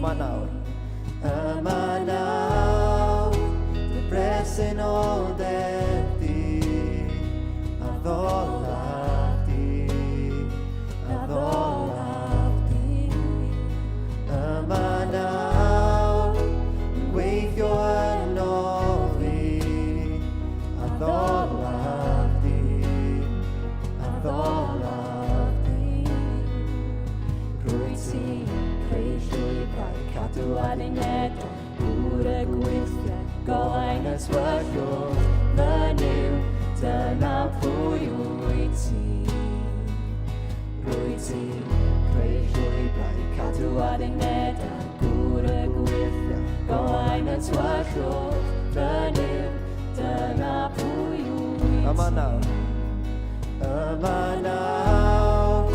Yma nawr. Yma nawr, dy bresenoldeb di, addolaf di, addolaf di. Yma nawr, yn gweithio yno fi, addolaf di, addolaf di. Rwyt ti'n creu llwybrau, cadw addunedau, gŵr y gweithiau, golau'n y tywyllwch, fy Nuw, dyna pwy wyt ti. Rwyt ti'n creu llwybrau, cadw addunedau, gŵr y gweithiau, golau'n y tywyllwch, fy Nuw, dyna pwy wyt ti. Yma nawr. Yma nawr,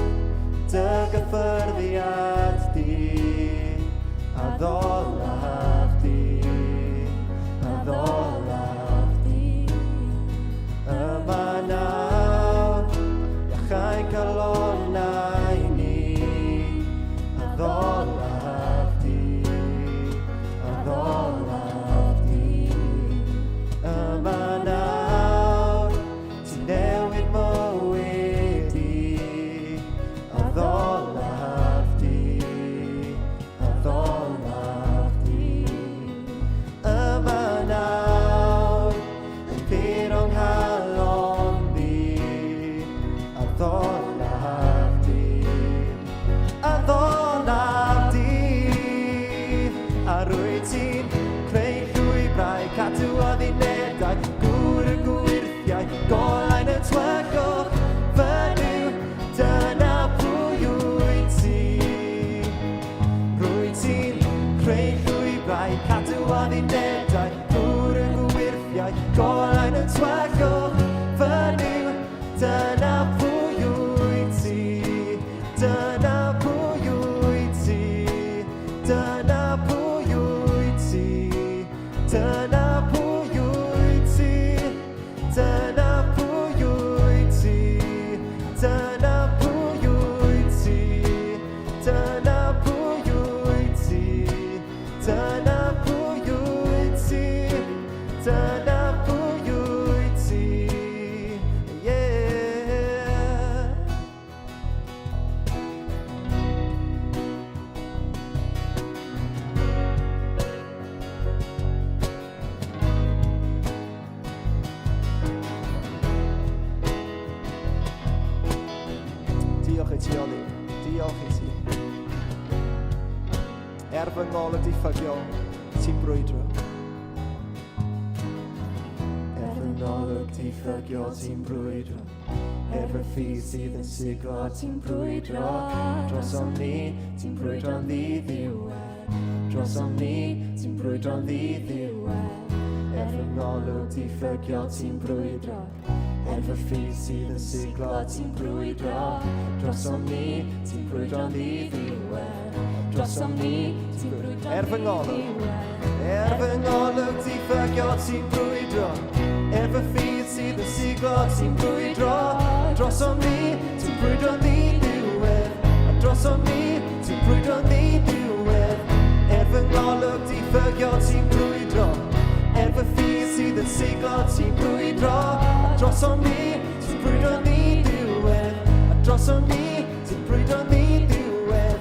dy gyffyrddiad di, addolaf di, addolaf di. Yma nawr, iachau calonnau ni, addolaf di, addolaf di. Yma nawr, Ti'n newid mywyd i, addolaf di, addolaf di. Yma nawr, yn pur o'n nghalon di, addolaf di, addolaf di. A rwy ti'n creu llwybrau, cadw addunedau, gŵr y gwyrthiau, golau'n y tywyllwch, fy Nuw, dyna pwy wyt ti. Rwyt ti'n creu llwybrau, cadw addunedau, gŵr y gwyrthiau, golau'n y tywyllwch, fy Nuw, dyna pwy wyt ti. Dyna pwy wyt ti. Dyna pwy wyt ti. Dyna pwy wyt ti. Dyna pwy wyt ti. Dyna pwy wyt ti. Dyna pwy wyt ti. Dyna pwy wyt ti. Dyna pwy wyt ti. Yeah. Diolch i ti, Oli. Diolch i ti. Er fy ngol y diffygiol, ti'n brwydro. Er fy ngolwg diffygiol, ti'n brwydro. Er fy ffydd sydd yn siglo, ti'n brwydro. Drosom ni, ti'n brwydro'n ddiddiwedd. Drosom ni, ti'n brwydro'n ddiddiwedd. Er fy ngolwg diffygiol, ti'n brwydro. Er fy ffydd sydd yn siglo, ti'n brwydro. Drosom ni, ti'n brwydro'n ddiddiwedd. Drosom ni, ti'n brwydro'n Er fy ngolwg, er fy ngolwg diffygiol, ti'n brwydro. Er fy ffydd sydd yn siglo, ti'n brwydro. Drosom ni, ti'n brwydro'n ddiddiwedd. A drosom ni, ti'n brwydro'n ddiddiwedd. Er fy ngolwg diffygiol, ti'n brwydro. Er fy ffydd sydd yn siglo, ti'n brwydro. A drosom ni, ti'n brwydro'n ddiddiwedd. A drosom ni, ti'n brwydro'n ddiddiwedd.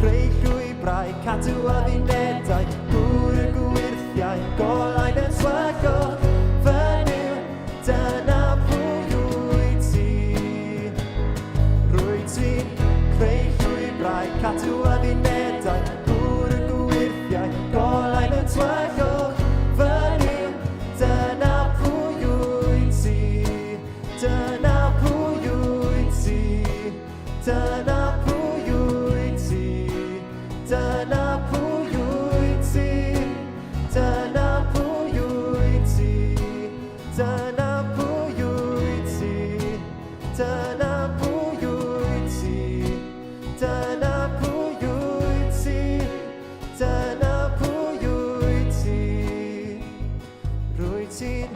Creu llwybrau, cadw addunedau, gŵr y gwyrthiau, golau'n y tywyllwch. Fy Nuw, dyna pwy wyt ti. Rwyt ti'n creu llwybrau, cadw addunedau, gŵr y gwyrthiau, golau'n y tywyllwch. Fy Nuw, dyna pwy wyt ti. Dyna pwy wyt ti. Dyna pwy wyt ti. Dyna pwy wyt ti. Dyna pwy wyt ti. Dyna pwy wyt ti. Dyna pwy wyt ti. Dyna pwy wyt ti. Dyna pwy wyt ti. Rwyt ti'n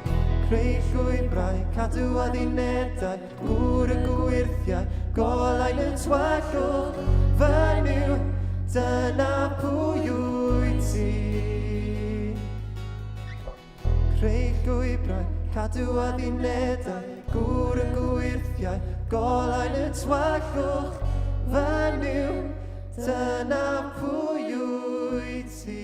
creu llwybrau, cadw addunedau, gŵr y gwyrthiau, golau'n y tywyllwch, fy Nuw, dyna pwy wyt. Cadw addunedau, gŵr y gwyrthiau, golau'n y twallwch, fy Nuw, dyna pwy wyt ti.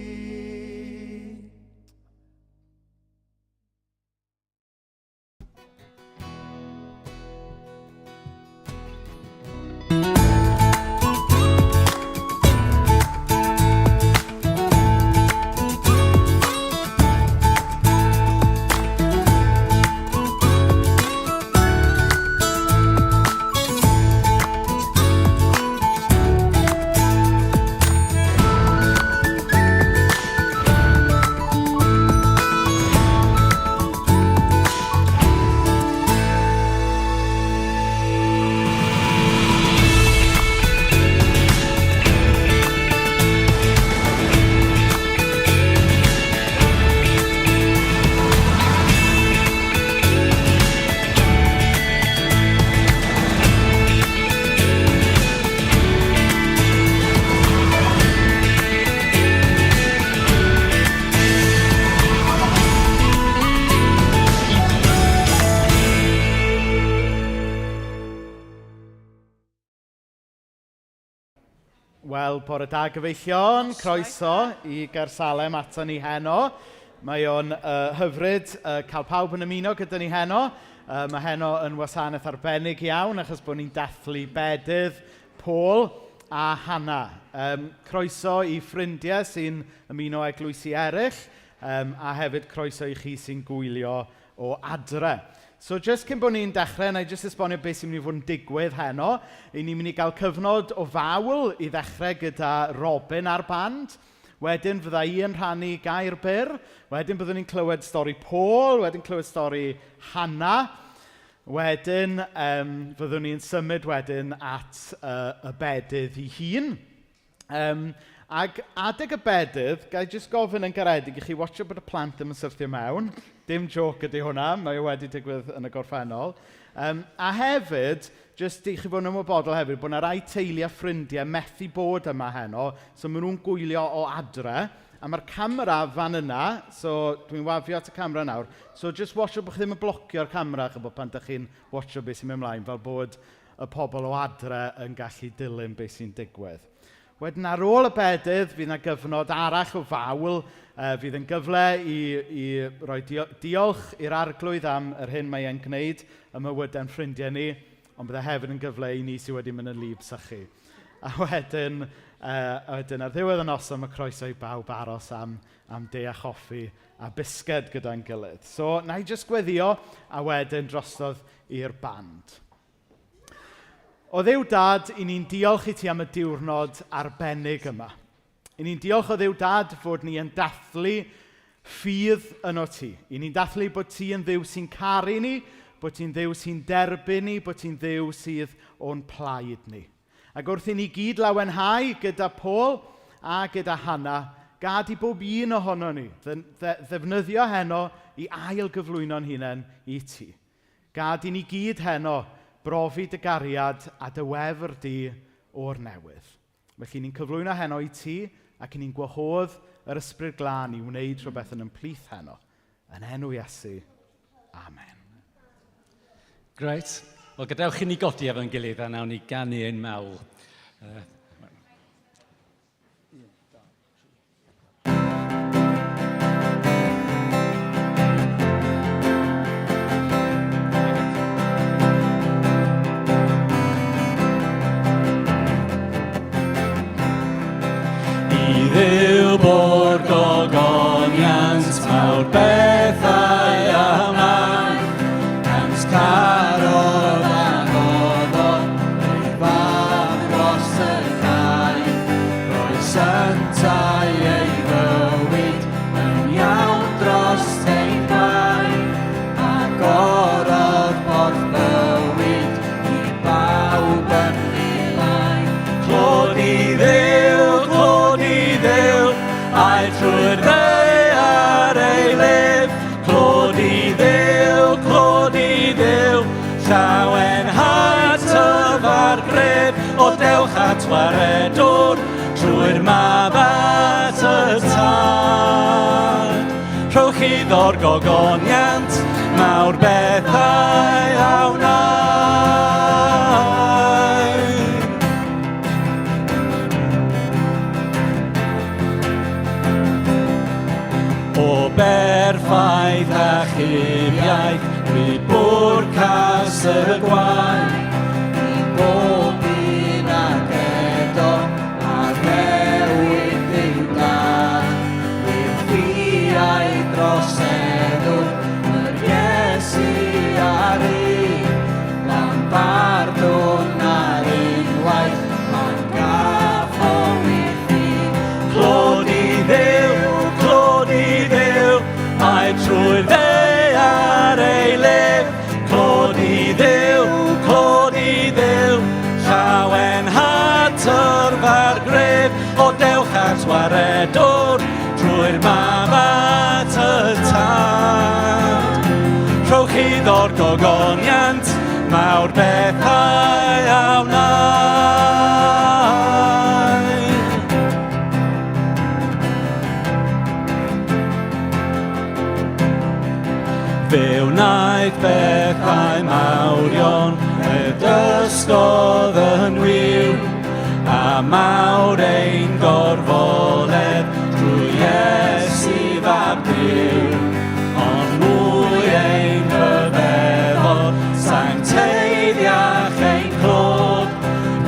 Wel, bore da gyfeillion, croeso i Gersalem ato ni heno. Mae o'n hyfryd cael pawb yn ymuno gyda ni heno. Mae heno yn wasanaeth arbennig iawn achos bod ni'n dathlu bedydd Paul a Hannah. Croeso i ffrindiau sy'n ymuno eglwysi eraill a hefyd croeso i chi sy'n gwylio o adre. So jyst cyn bod ni'n dechrau, na i jyst esbonio beth sy'n mynd i fod yn digwydd heno. I ni'n mynd i gael cyfnod o fawl i ddechrau gyda Robin a'r band. Wedyn fydda i yn rhannu gair byr. Wedyn byddwn ni'n clywed stori Paul, wedyn clywed stori Hannah. Wedyn fyddwn ni'n symud wedyn at y bedydd ei hun. Ac adeg y bedydd, ga i jyst gofyn yn garedig i chi watsio bod y plant ddim yn syrthio mewn. Dim joke ydy hwnna, mae o wedi digwydd yn y gorffennol. A hefyd, jyst i chi fod yn ymwybodol hefyd, bod yna rai teulu a ffrindiau methu bod yma heno, so maen nhw'n gwylio o adre, a mae'r camera fan yna, so dwi'n wafio at y camera nawr, so jyst watsio bod chi ddim yn blocio'r camera, chibod, pan dach chi'n watsio beth sy'n mynd ymlaen, fel bod y pobl o adre yn gallu dilyn beth sy'n digwydd. Wedyn ar ôl y bedydd, fydd yna gyfnod arall o fawl, fydd yn gyfle i roi diolch i'r Arglwydd am yr hyn mae e'n gwneud ym mywydau'n ffrindiau ni, ond bydde hefyd yn gyfle i ni sydd wedi mynd yn wlyb sychu. A wedyn ar ddiwedd y noson mae croeso i bawb aros am de a choffi a bisged gyda'n gilydd. So, na i jyst gweddio a wedyn drosodd i'r band. O Dduw Dad, i ni'n diolch i ti am y diwrnod arbennig yma. I ni'n diolch o Dduw Dad fod ni yn dathlu ffydd yno ti. I ni'n dathlu bod ti yn Dduw sy'n caru ni, bod ti'n Dduw sy'n derbyn ni, bod ti'n Dduw sydd o'n plaid ni. Ac wrth i ni gyd lawenhau gyda Paul a gyda Hannah, gad i bob un ohono ni ddefnyddio heno i ail gyflwyno'n hunain i ti. Gad i ni gyd heno brofi dy gariad a dy wefr di o'r newydd. Felly ni'n cyflwyno heno i ti ac i ni'n gwahodd yr Ysbryd Glân i wneud rhywbeth yn ymplith heno. Yn enw Iesu. Amen. Grêt. Wel, gadewch i ni godi efo'n gilydd a nawn ni ganu ein mawl. I Dduw bo'r gogoniant mawr bethau amau, Ant carodd a roddodd ei fab dros y cae, Rhoes yntau ei fywyd yn iawn dros ein gwae, Agorodd porth bywyd i bawb yn ddilai. Clod i Dduw, clod i Dduw, aed trwy'r ddaear ei lef. Clod i Dduw, clod i Dduw, llawenhad tyfa'r gref. O dewch at waredwr, trwy'r mab at y tad. Rhowch iddo'r gogoniant, Mawr bethau a wnaed. O berffaith achubiaeth, drwy bwrcas y gwaed, I bob un ag edo, a ddewyd Duw dad, i'r ffiau droseddwr, yr Iesu ar un, lan bardwn ar unwaith, pan gaffo i chi. Clod i Dduw, clod i Dduw, a'i trwy'r ddaear ei lef. Clod i Dduw, clod i Dduw, llawen hatyrfa'r gref. O dewch at waredwr, trwy'r mab at y tad. Rhowch iddo'r gogoniant, mawr bethau a wnaed. Fe wnaeth bethau mawrion, fe dysgodd yn wiw, a mawr ein gorfoledd drwy Iesu fab Duw. Ond mwy ein rhyfeddod, sancteiddiach ein clod,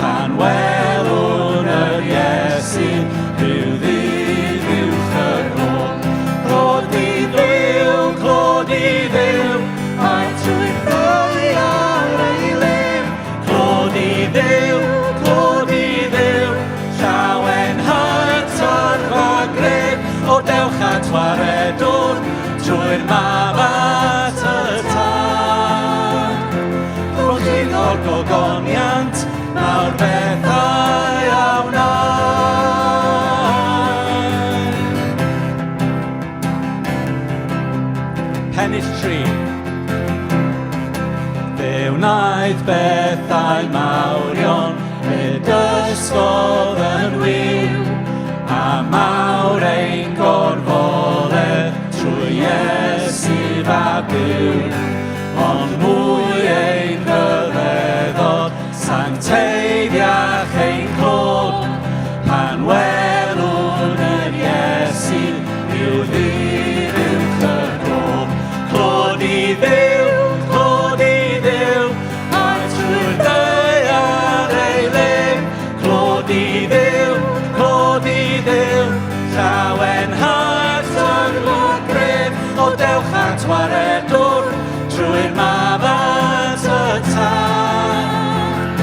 pan welwn yr Iesu, rhyw ddydd uwch y glod. Clod i Dduw, clod i Dduw, A'i trwy'r ddaear ei lef. Clod i Dduw, clod i Dduw, llawenhau tyrfa gref, o dewch at waredwr, trwy'r mab at y tad. Rhowch iddo'r gogoniant, mawr bethau a wnaed. Pennill 3. Fe wnaeth bethau mawrion, fe dysgodd yn wiw, a mawr ein gorfoledd trwy Iesu fab Duw. Ond mwy ein rhyfeddod, sancteiddiach ein clod, pan welwn yr Iesu, yw ddydd uwch y glod. Clod i Dduw, clod i Dduw, a'i trwy'r ddaear ei lef. Clod i Dduw, clod i Dduw, llawenhad tyrfa gref. O dewch at waredwr, trwy'r mab at y tad.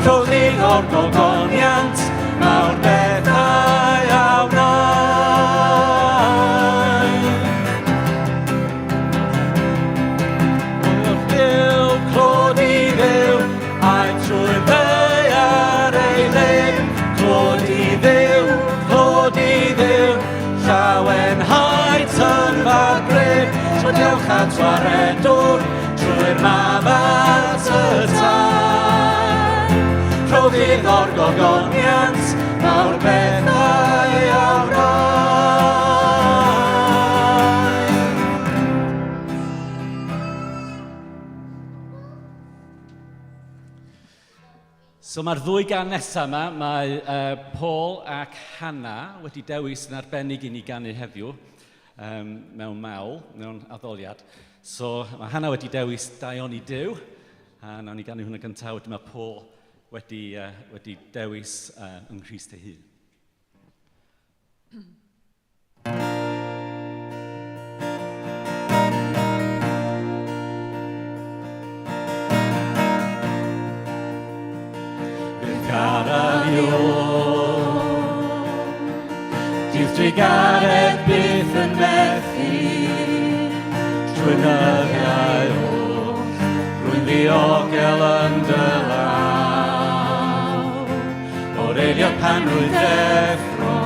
Rhowch iddo'r gogoniant, mawr bethau a wnaed. Duw, clod i Dduw, a'i trwy'r ddaear ei lef. Clod i Dduw, clod i Dduw, llawenhau tyrfa gref. So dewch at waredwr, trwy'r mab at y tad. Rhowch iddo'r gogoniant, mawr bethau a wnaed. So mae'r ddwy gan nesaf yma, mae Paul ac Hannah wedi dewis yn arbennig i ni ganu heddiw mewn mawl, mewn addoliad. So mae Hannah wedi dewis Daioni Duw, a nawn ni ganu hwnna gyntaf, wedyn mae Paul wedi dewis yng Nghrist ei hun. Dydd drugaredd byth yn methu, trwy nyddiau oll, rwy'n ddiogel yn dy law. O'r eiliad pan rwy'n deffro,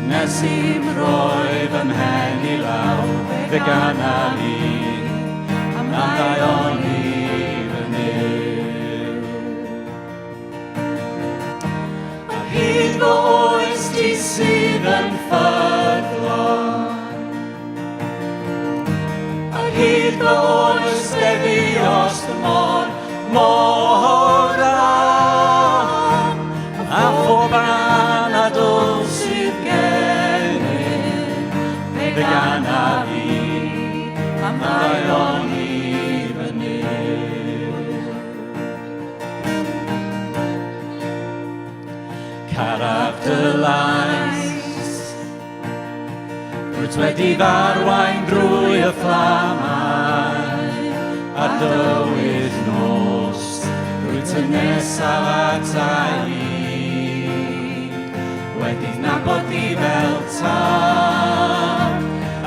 nes i'm rhoi fy mhen i lawr, fe ganaf i am ddaioni fy Nuw. Ar hyd fy oes ti sydd yn ffyddlon, ar hyd fy oes fe fuost mor, mor dda. A phob anadl sydd gennyf, fe ganaf i am ddaioni fy Nuw. Caraf dy lais, rwyt wedi f'arwain drwy y fflamau a'r dywyll nos, rwyt yn nesaf ata i. Wedi nabod di fel tad,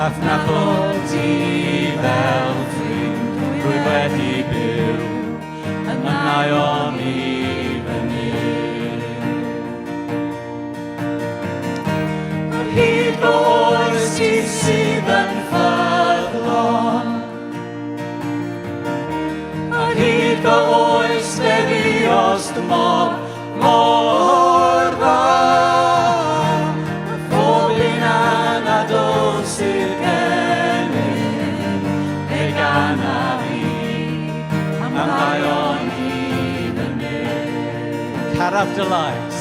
a'th nabod di fel ffrind, rwy wedi byw yn nhaioni fy Nuw. Ar hyd fy oes ti sydd yn ffyddlon, ar hyd fy oes fe fuost mor, mor dda. A phob un anadl sydd gennyf, fe ganaf i am ddaioni fy Nuw. Caraf dy lais.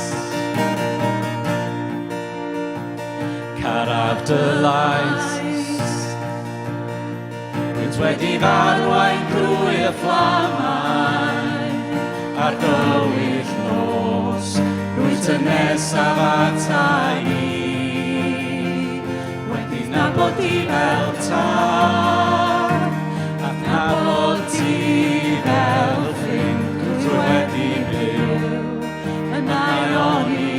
Caraf dy lais. Rwyt wedi f'arwain drwy y fflamau a'r dywyll nos, rwyt yn nesaf ata i. Wedi nabod di fel tad, a'th nabod ti fel ffrind, rwyt wedi byw yn nhaioni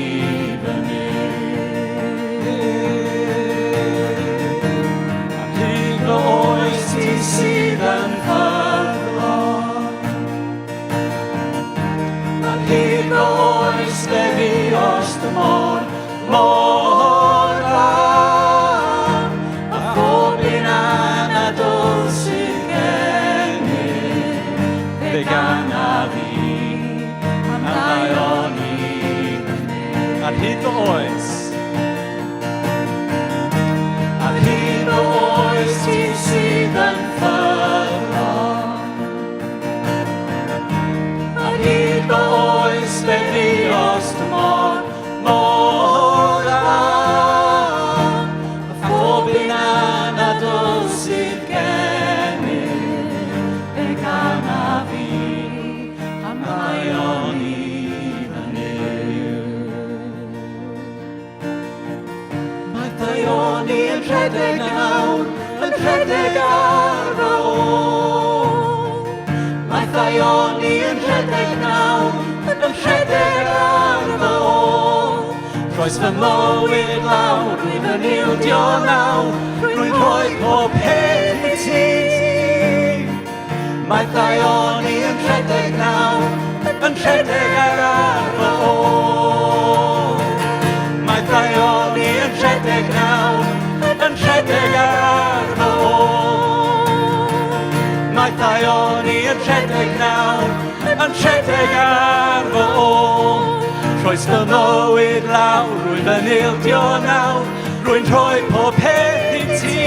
fy Nuw. Ar hyd fy oes ti sydd yn ffyddlon, ar hyd fy oes fe fuost mor, mor dda. A phob un anadl sydd gennyf, fe ganaf i am ddaioni fy Nuw. Ar hyd fy oes, ar hyd fy oes ti sydd yn ffyddlon, ar hyd fy oes fe fuost mor, mor dda. A phob un anadl sydd gennyf, fe ganaf i am ddaioni fy Nuw. Mae daioni yn rhedeg nawr, yn rhedeg ar fy ôl. Mae daioni yn rhedeg nawr, yn rhedeg ar fy ôl. Rhoes fy mywyd lawr, rwyf yn ildio nawr, rwy'n rhoi pob peth i ti. Mae daioni yn rhedeg nawr, yn rhedeg ar fy ôl. Mae daioni yn rhedeg nawr, yn rhedeg ar fy ôl. Mae daioni yn rhedeg nawr, yn rhedeg ar fy ôl. Rhoes fy mywyd lawr, rwyf yn ildio nawr, rwy'n rhoi pob peth i ti.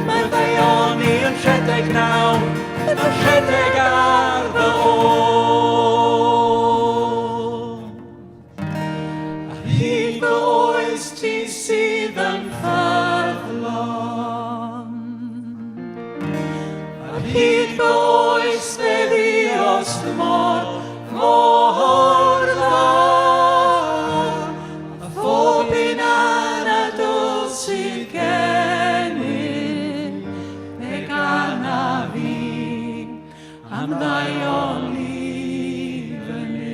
Mae daioni yn rhedeg nawr, yn rhedeg ar fy ôl. Ar hyd fy oes ti sydd yn ffyddlon, ar hyd fy oes fe fuost mor, mor dda. A phob un anadl sydd gennyf, fe ganaf i am ddaioni fy Nuw.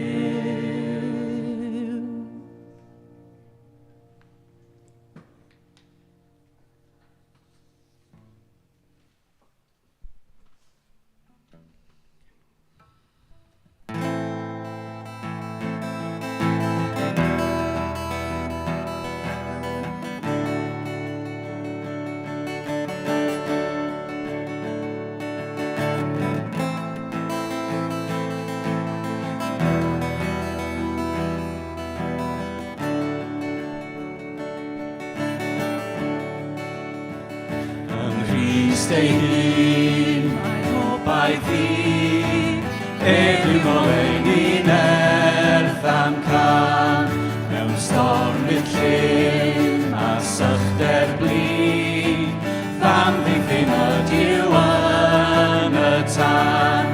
Nghrist ei hun, mae ngobaith i, ef yw ngoleuni nerth a'm cân, mewn stormydd llym a sychder blin, f'amddiffyn ydyw yn y tân,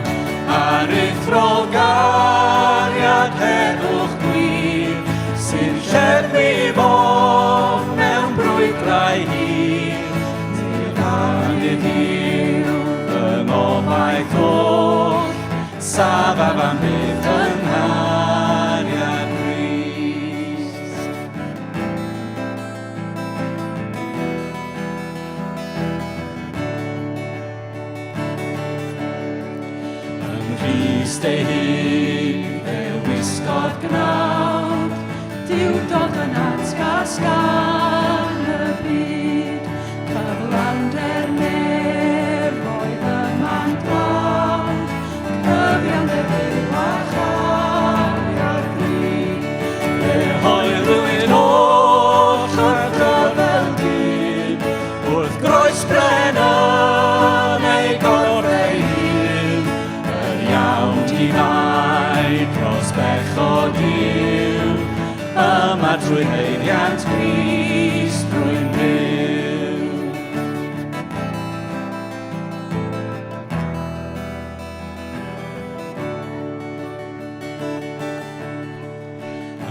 aruthrol gariad heddwch gwir, sy'n lleddfu bob mewn brwydrau hir. Diddanydd yw fy ngobaith oll, safaf am byth yng nghariad Grist. Yng Nghrist ei hun fe wisgodd gnawd, Duwdod yn atgas gan y byd, cyflawnder nefoedd y man dlawd, cyfiawnder Duw a chariad gry. Fe hoelwyd oll wrth ryfel dyn, wrth groes bren yn ei gorff ei hun, yr iawn di-fai dros bechod yw, yma trwy haeddiant Crist rwy'n byw.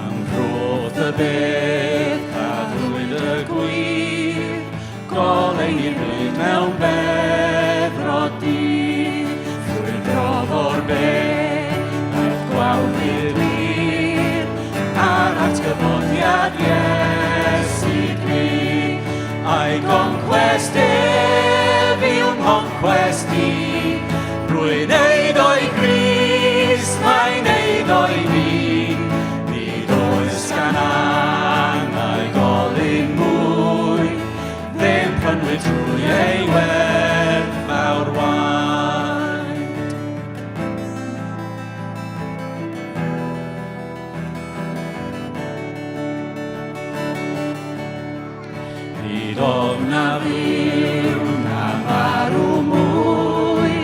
Am rhodd y bedd, cadwyd y gwir, goleuni'r byd mewn beddrod du. Ffrwydrodd o'r bedd, daeth gwawr i'r lir, a'r atgyfodiad Iesu Grist. A'i goncwest ef yw nghoncwest i, rwy'n eiddo i Grist, mae'n eiddo i mi. Nid oes gan angau golyn mwy, ddim prynwyd trwy ei werthfawr waed. Nid ofn na fyw na marw mwy,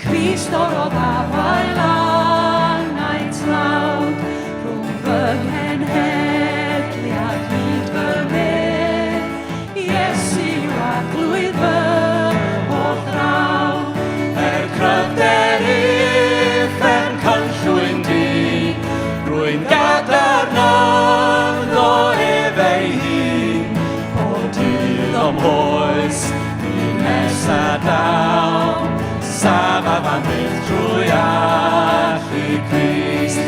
Crist orodd afael angau tlawd, rhwng fy nghenhedliad hyd fy medd, Iesu yw arglwydd fy holl drawd. Er cryfder uffern cynllwyn du, rwy'n gadarn ynddo ef ei hun, o dydd o'm hoes, hyd nes a daw, safaf am byth trwy allu Crist.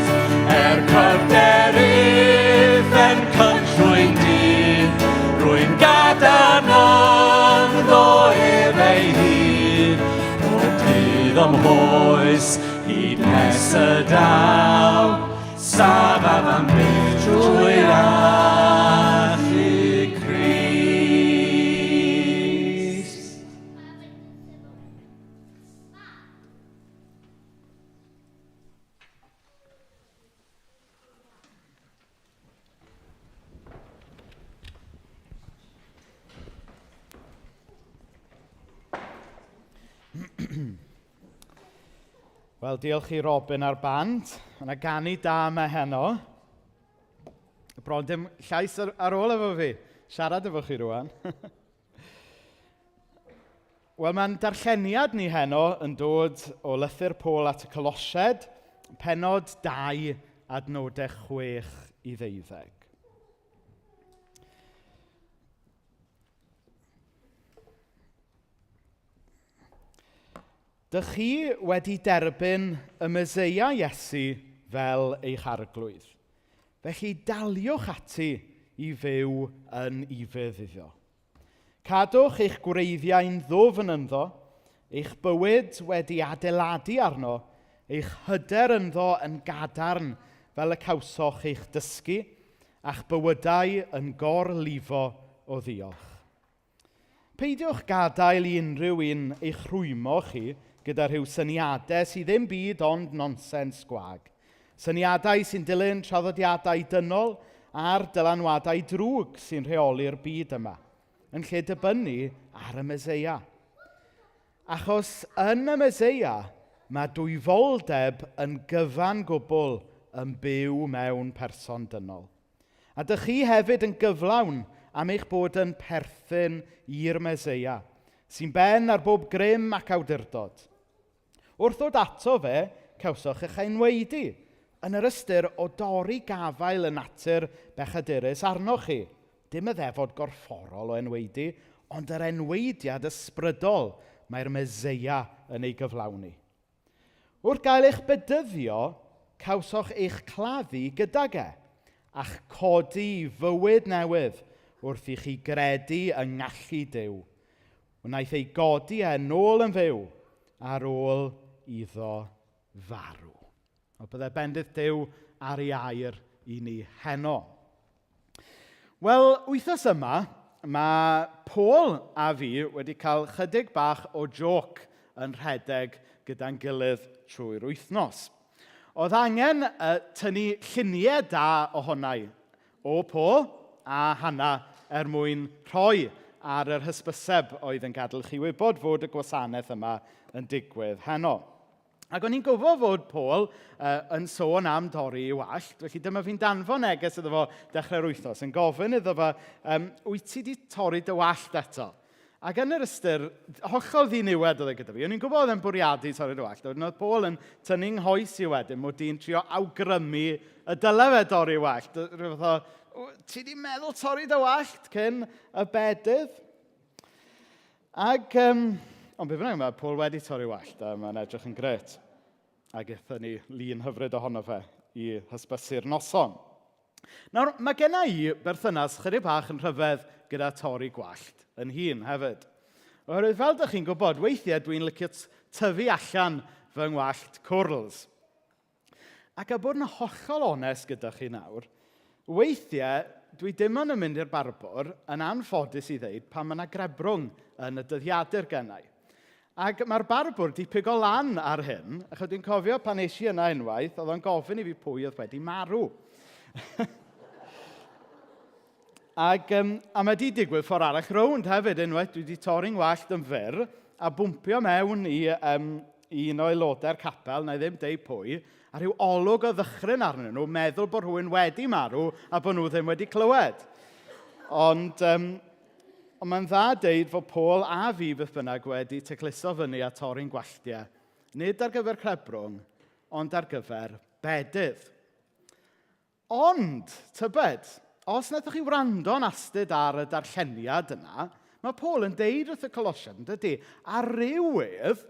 Er cryfder uffern cynllwyn du, rwy'n gadarn ynddo ef ei hun, o dydd o'm hoes, hyd nes y daw, safaf am byth trwy allu Crist. Wel, diolch i Robin a'r band. Mae yna ganu da yma heno. Bron dim llais ar ôl efo fi. Siarad efo chi rwan. Wel, mae'n darlleniad ni heno yn dod o lythyr Paul at y Colosied, pennod 2, adnodau 6 i 12. Dych chi wedi derbyn y Meseia Iesu fel eich arglwydd. Felly daliwch ati i fyw yn ufudd iddo. Cadwch eich gwreiddiau'n ddwfn ynddo, eich bywyd wedi adeiladu arno, eich hyder ynddo yn gadarn fel y cawsoch eich dysgu, a'ch bywydau yn gorlifo o ddiolch. Peidiwch gadael i unrhyw un eich rhwymo chi gyda rhyw syniadau sydd ddim byd ond nonsens gwag. Syniadau sy'n dilyn traddodiadau dynol a'r dylanwadau drwg sy'n rheoli'r byd yma, yn lle dibynnu ar y Meseia. Achos yn y Meseia, mae dwyfoldeb yn gyfan gwbl yn byw mewn person dynol. A dych chi hefyd yn gyflawn am eich bod yn perthyn i'r Meseia, sy'n ben ar bob grym ac awdurdod. Wrth ddod ato fe, cawsoch eich enwaedu, yn yr ystyr o dorri gafael y natur bechadurus arnoch chi. Dim y ddefod gorfforol o enwaedu, ond yr enwaediad ysbrydol mae'r Meseia yn ei gyflawni. Wrth gael eich bedyddio, cawsoch eich claddu gydag e, a'ch codi i fywyd newydd wrth i chi gredu yng ngallu Duw. Wnaeth ei godi e nôl yn fyw ar ôl iddo farw. O byddai bendith Duw ar ei air i ni heno. Wel, wythnos yma, mae Paul a fi wedi cael chydig bach o jôc yn rhedeg gyda'n gilydd trwy'r wythnos. Oedd angen tynnu lluniau da ohonau o Paul a Hannah er mwyn rhoi ar yr hysbyseb oedd yn gadael chi wybod fod y gwasanaeth yma yn digwydd heno. Ac o'n i'n gwybod fod Paul yn sôn am dorri ei wallt, felly dyma fi'n danfon neges iddo fo dechrau'r wythnos, yn gofyn iddo fo, wyt ti wedi torri dy wallt eto? Ac yn yr ystyr, hollol ddiniwed oedd e gyda fi. O'n i'n gwybod oedd e'n bwriadu torri dy wallt. Wedyn oedd Paul yn tynnu nghoes i wedyn, mod i'n trio awgrymu y dyle fe dorri wallt. Rhyw fath o, ti wedi meddwl torri dy wallt cyn y bedydd? Ac, ond be bynnag, mae Paul wedi torri wallt a mae'n edrych yn gret. Ac aethon ni lun hyfryd ohono fe i hysbysu'r noson. Nawr, mae genna i berthynas chydig bach yn rhyfedd gyda torri gwallt yn hun hefyd. Oherwydd fel dych chi'n gwybod, weithiau dwi'n licio tyfu allan fy ngwallt cwrls. Ac a bod yn hollol onest gyda chi nawr, weithiau dwi dim ond yn mynd i'r barbwr yn anffodus i ddeud pan mae yna grebrwng yn y dyddiadur gennau. Ac mae'r barbwr di pigo lan ar hyn, achos dwi'n cofio pan es i yna unwaith, oedd o'n gofyn i fi pwy oedd wedi marw. Ac, a mae di digwydd ffordd arall rownd hefyd, unwaith dwi wedi torri'n ngwallt yn fyr a bwmpio mewn i un o aelodau'r capel, na i ddim deud pwy, a rhyw olwg o ddychryn arnyn nhw, meddwl bod rhywun wedi marw a bod nhw ddim wedi clywed. Ond, ond mae'n dda deud fod Paul a fi beth bynnag wedi tacluso fyny a torri'n gwalltiau, nid ar gyfer clebrwng, ond ar gyfer bedydd. Ond, tybed, os wnaethoch chi wrando'n astud ar y darlleniad yna, mae Paul yn deud wrth y Colosiaid, yn dydy, ar rywydd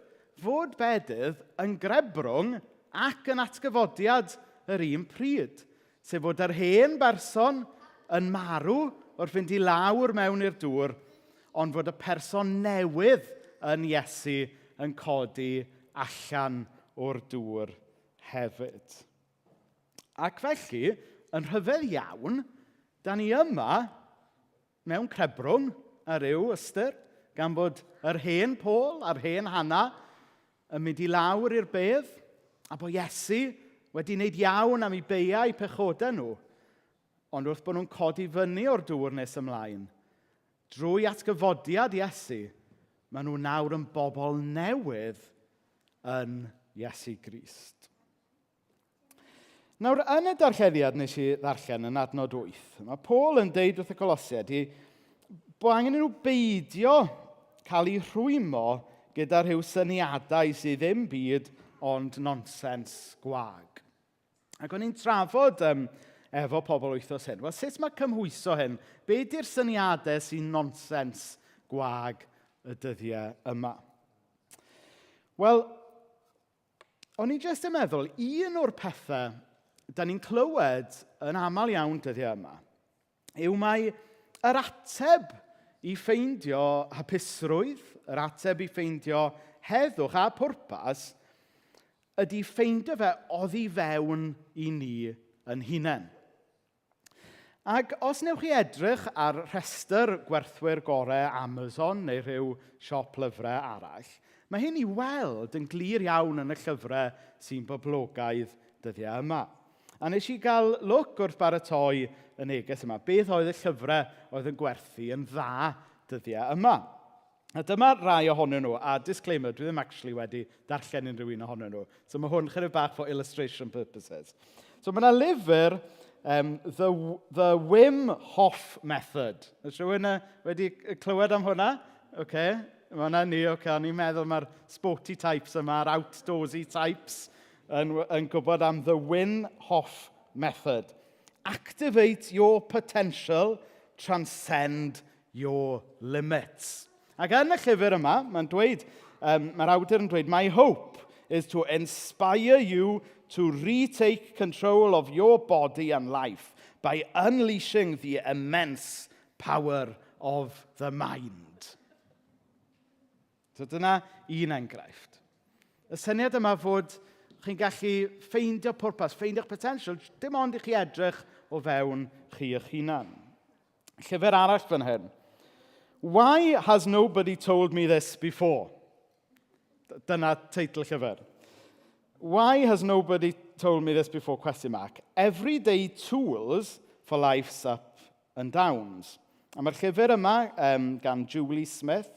fod bedydd yn grebrwng ac yn atgyfodiad yr un pryd. Sef fod yr hen berson yn marw wrth fynd i lawr mewn i'r dŵr, ond fod y person newydd yn Iesu yn codi allan o'r dŵr hefyd. Ac felly, yn rhyfedd iawn, da ni yma mewn crebrwng ar ryw ystyr, gan bod yr hen Paul a'r hen Hannah yn mynd i lawr i'r bedd, a bod Iesu wedi wneud iawn am eu beiau pechodau nhw, ond wrth bod nhw'n codi fyny o'r dŵr nes ymlaen, drwy atgyfodiad Iesu, maen nhw nawr yn bobl newydd yn Iesu Grist. Nawr, yn y darllediad nes i ddarllen yn adnod 8, mae Paul yn deud wrth y Colosiaid i bod angen nhw beidio cael eu rhwymo gyda rhyw syniadau sydd ddim byd ond nonsens gwag. Ac o'n i'n trafod efo pobl wythnos hyn, wel sut mae cymhwyso hyn? Be di'r syniadau sy'n nonsens gwag y dyddiau yma? Wel, o'n i jyst yn meddwl, un o'r pethau da ni'n clywed yn aml iawn dyddiau yma, yw mai yr ateb i ffeindio hapusrwydd, yr ateb i ffeindio heddwch a pwrpas, ydy ffeindio fe oddi fewn i ni yn hunain. Ac os wnewch chi edrych ar rhestr gwerthwyr gorau Amazon neu rhyw siop lyfrau arall, mae hyn i weld yn glir iawn yn y llyfrau sy'n boblogaidd dyddiau yma. A nes i gael look wrth baratoi y neges yma, beth oedd y llyfrau oedd yn gwerthu yn dda dyddiau yma. A dyma rai ohonyn nhw, a disclaimer, dwi ddim actually wedi darllen unrhyw un ohonyn nhw. So mae hwn chydig bach for illustration purposes. So mae yna lyfr, The Wim Hof Method. Oes rhywun wedi clywed am hwnna? Oce, okay. Mae hwnna ni, oce, okay. O'n i'n meddwl mae'r sporty types yma, yr outdoorsy types, yn gwybod am The Wim Hof Method. Activate your potential, transcend your limits. Ac yn y llyfr yma, mae'n dweud, mae'r awdur yn dweud, "My hope is to inspire you to retake control of your body and life by unleashing the immense power of the mind." So dyna un enghraifft. Y syniad yma fod chi'n gallu ffeindio pwrpas, ffeindio'ch potential, dim ond i chi edrych o fewn chi eich hunan. Llyfr arall fan hyn. Why Has Nobody Told Me This Before? Dyna teitl llyfr. Why Has Nobody Told Me This Before? Question mark. Everyday Tools for Life's Up and Downs. A mae'r llyfr yma gan Julie Smith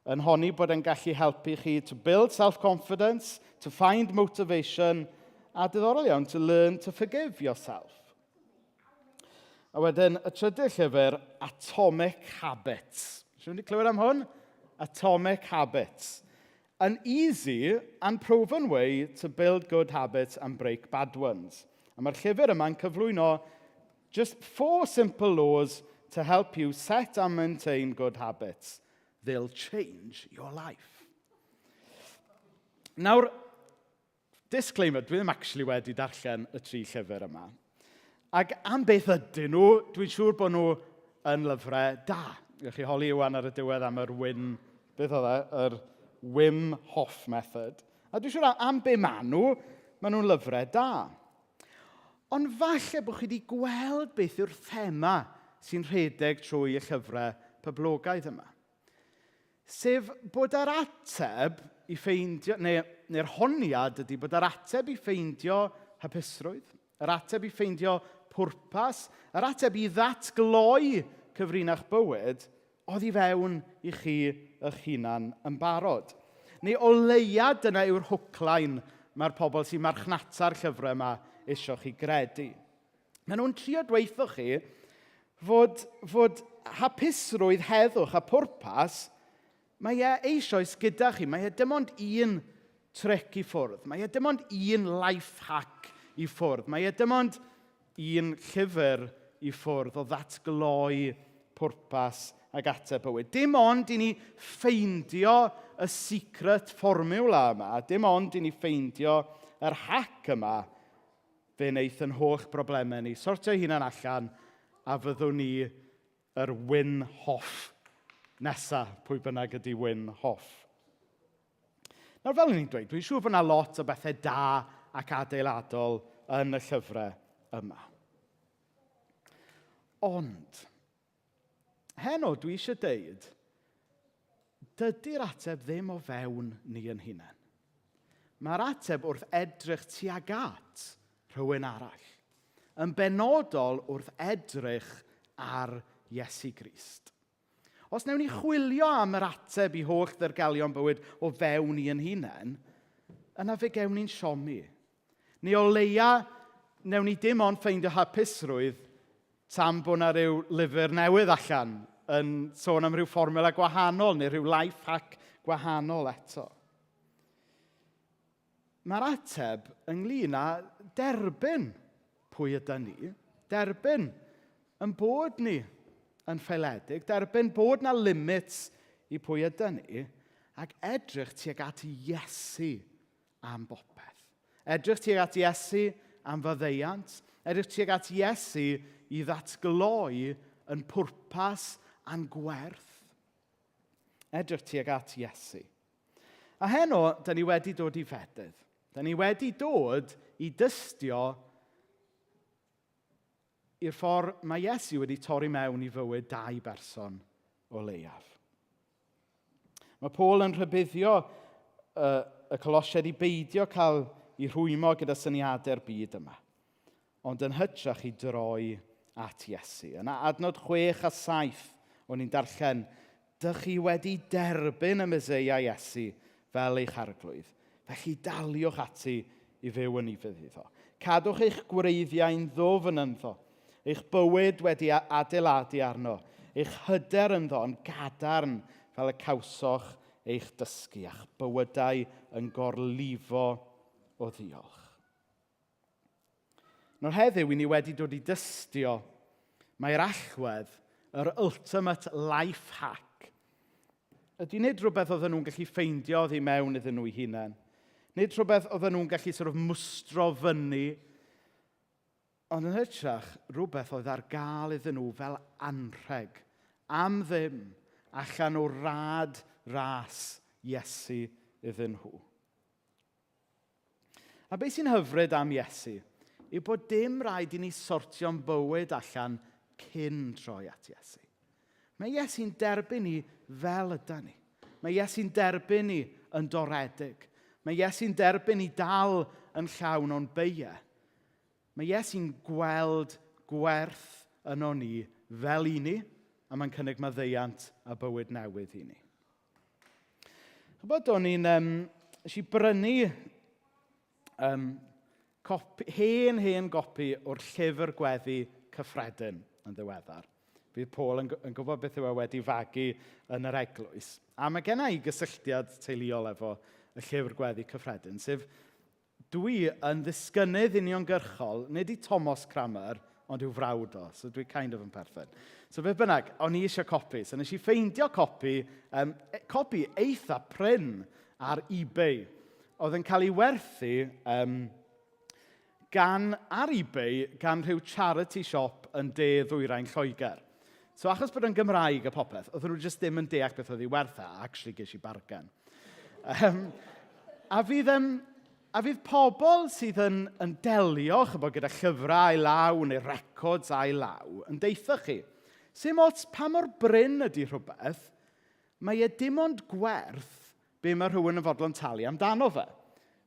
yn honni bod yn gallu helpu chi to build self-confidence, to find motivation, a diddorol iawn, to learn to forgive yourself. A wedyn, y trydydd llyfr, Atomic Habits. Rhywun wedi clywed am hwn? Atomic Habits. An easy and proven way to build good habits and break bad ones. A mae'r llyfr yma'n cyflwyno just four simple laws to help you set and maintain good habits. They'll change your life. Nawr, disclaimer, dwi ddim actually wedi darllen y tri llyfr yma. Ac am beth ydyn nhw, dwi'n siŵr bod nhw yn lyfrau da. Gewch chi holi Iwan ar y diwedd am yr Wim, beth oedd e? Yr Wim Hof Method. A dwi'n siŵr am be maen nhw, maen nhw'n lyfrau da. Ond falle bod chi wedi gweld beth yw'r thema sy'n rhedeg trwy y llyfrau poblogaidd yma. Sef bod yr ateb i ffeindio, neu'r honiad ydy bod yr ateb i ffeindio hapusrwydd, yr ateb i ffeindio pwrpas, yr ateb i ddatgloi cyfrinach bywyd, oddi fewn i chi eich hunan yn barod. Neu o leia dyna yw'r hookline mae'r pobl sy'n marchnata'r llyfrau yma eisiau chi gredu. Maen nhw'n trio dweutho chi fod hapusrwydd, heddwch a pwrpas, mae e eisoes gyda chi. Mae e dim ond un tric i ffwrdd. Mae e dim ond un life hack i ffwrdd. Mae e dim ond un llyfr i ffwrdd o ddatgloi pwrpas ag ateb bywyd. Dim ond i ni ffeindio y secret formula yma, dim ond i ni ffeindio yr hack yma, fe wneith yn holl broblemau ni sortio hunan allan a fyddwn ni yr Wyn Hoff nesa, pwy bynnag ydy Wyn Hoff. Nawr, fel o'n i'n dweud, dwi'n siŵr bod yna lot o bethau da ac adeiladol yn y llyfrau yma. Ond, heno dwi eisiau deud, dydy'r ateb ddim o fewn ni yn hunain. Mae'r ateb wrth edrych tuag at rhywun arall. Yn benodol wrth edrych ar Iesu Grist. Os wnawn ni chwilio am yr ateb i holl ddirgelion bywyd o fewn ni yn hunain, yna fe gewn ni'n siomi. Neu o leia, wnawn ni dim ond ffeindio hapusrwydd tan bod 'na ryw lyfr newydd allan yn sôn am ryw fformula gwahanol neu ryw life hack gwahanol eto. Mae'r ateb ynglyn â derbyn pwy ydy ni, derbyn yn bod ni yn ffaeledig, derbyn bod na limits i pwy ydy ni, ac edrych tuag at Iesu am bopeth. Edrych tuag at Iesu am faddeuant, edrych tuag at Iesu i ddatgloi yn pwrpas a'n gwerth. Edrych tuag at Iesu. A heno, da ni wedi dod i fedydd. Da ni wedi dod i dystio i'r ffordd mae Iesu wedi torri mewn i fywyd dau berson o leiaf. Mae Paul yn rhybuddio y Colosiaid i beidio cael ei rhwymo gyda syniadau'r byd yma, ond yn hytrach i droi at Iesu. Yna adnod 6 a 7 o'n i'n darllen. Dych chi wedi derbyn y Meseia Iesu fel eich arglwydd. Felly daliwch ati i fyw yn ufudd iddo. Cadwch eich gwreiddiau'n ddwfn ynddo, eich bywyd wedi adeiladu arno, eich hyder ynddo yn gadarn fel y cawsoch eich dysgu, a'ch bywydau yn gorlifo o ddiolch. Nawr heddiw, i ni wedi dod i dystio mae'r allwedd, yr ultimate life hack, ydy nid rhywbeth oedden nhw'n gallu ffeindio oddi mewn iddyn nhw'u hunain. Nid rhywbeth oedden nhw'n gallu sort of mwstro fyny, ond yn hytrach rhywbeth oedd ar gael iddyn nhw fel anrheg, am ddim, allan o rad ras Iesu iddyn nhw. A beth sy'n hyfryd am Iesu yw bod dim rhaid i ni sortio'n bywyd allan cyn troi at Iesu. Mae Iesu'n derbyn ni fel yda ni. Mae Iesu'n derbyn ni yn doredig. Mae Iesu'n derbyn ni dal yn llawn o'n beiau. Mae Iesu'n gweld gwerth yno ni fel i ni, a mae'n cynnig maddeuant a bywyd newydd i ni. Chybod, o'n i'n... nes i brynu copi, hen, hen gopi o'r llyfr gweddi cyffredin yn ddiweddar. Bydd Paul yn, yn gwybod beth yw e wedi fagu yn yr eglwys. A mae genna i gysylltiad teuluol efo y llyfr gweddi cyffredin, sef Dwi yn ddisgynnydd uniongyrchol, nid i Thomas Cranmer, ond i'w frawd o, so dwi kind of yn perthyn. So beth bynnag, o'n i eisiau copi, so nes i ffeindio copi, copi eitha prin ar eBay, oedd yn cael ei werthu gan, ar eBay gan rhyw charity shop yn de ddwyrain Lloegr. So achos bod yn Gymraeg a popeth, oedden nhw jyst ddim yn deall beth oedd ei werth e, a actually ges i bargen. A fydd pobl sydd yn delio chybod, gyda llyfrau ail law neu records ail law yn deutha chi, sy'n ots pa mor brin ydy rhywbeth, mae e dim ond gwerth be mae rhywun yn fodlon talu amdano fe.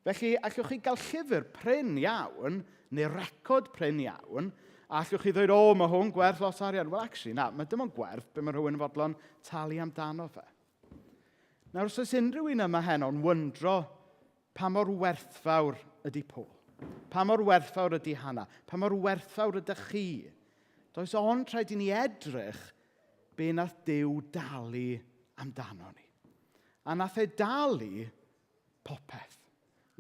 Felly, allwch chi gael llyfr prin iawn, neu record prin iawn, a allwch chi ddweud, o, mae hwn gwerth lot o arian. Wel, actually, na, mae dim ond gwerth be mae rhywun yn fodlon talu amdano fe. Nawr, os oes unrhyw un yma heno'n wyndro pa mor werthfawr ydy Paul, pa mor werthfawr ydy Hannah, pa mor werthfawr ydych chi, does ond rhaid i ni edrych be nath Duw dalu amdano ni. A nath e dalu popeth.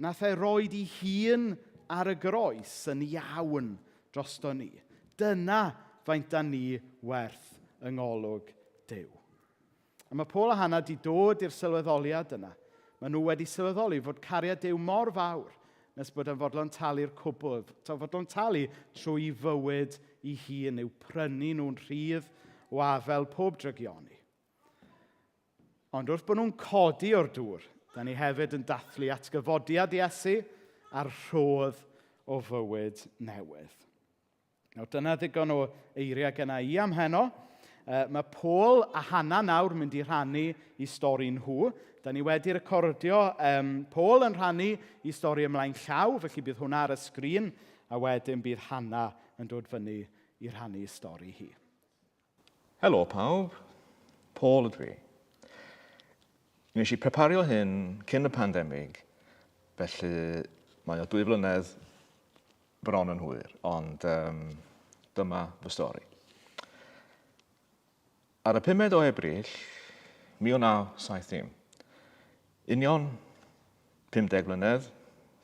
Nath e roed i hun ar y groes yn iawn drosto ni. Dyna faint da ni werth yng ngolwg Duw. A mae Paul a Hannah wedi dod i'r sylweddoliad yna. Maen nhw wedi sylweddoli fod cariad Duw mor fawr nes bod e'n fodlon talu'r cwbl. Taw fodlon talu trwy fywyd i hun i'w prynu nhw'n rhydd o afel pob drygioni. Ond wrth bod nhw'n codi o'r dŵr, da ni hefyd yn dathlu atgyfodiad Iesu a'r rhodd o fywyd newydd. Nawr dyna ddigon o eiriau genna i am heno. Mae Paul a Hannah nawr mynd i rhannu i stori nhw. Da ni wedi recordio Paul yn rhannu i stori ymlaen llaw, felly bydd hwnna ar y sgrin, a wedyn bydd Hannah yn dod fyny i rhannu i stori hi. Helo pawb, Paul ydw i. Nes i prepario hyn cyn y pandemig, felly mae o 2 flynedd bron yn hwyr, ond dyma fy stori. Ar y 5 o Ebrill 1970, union 50 mlynedd,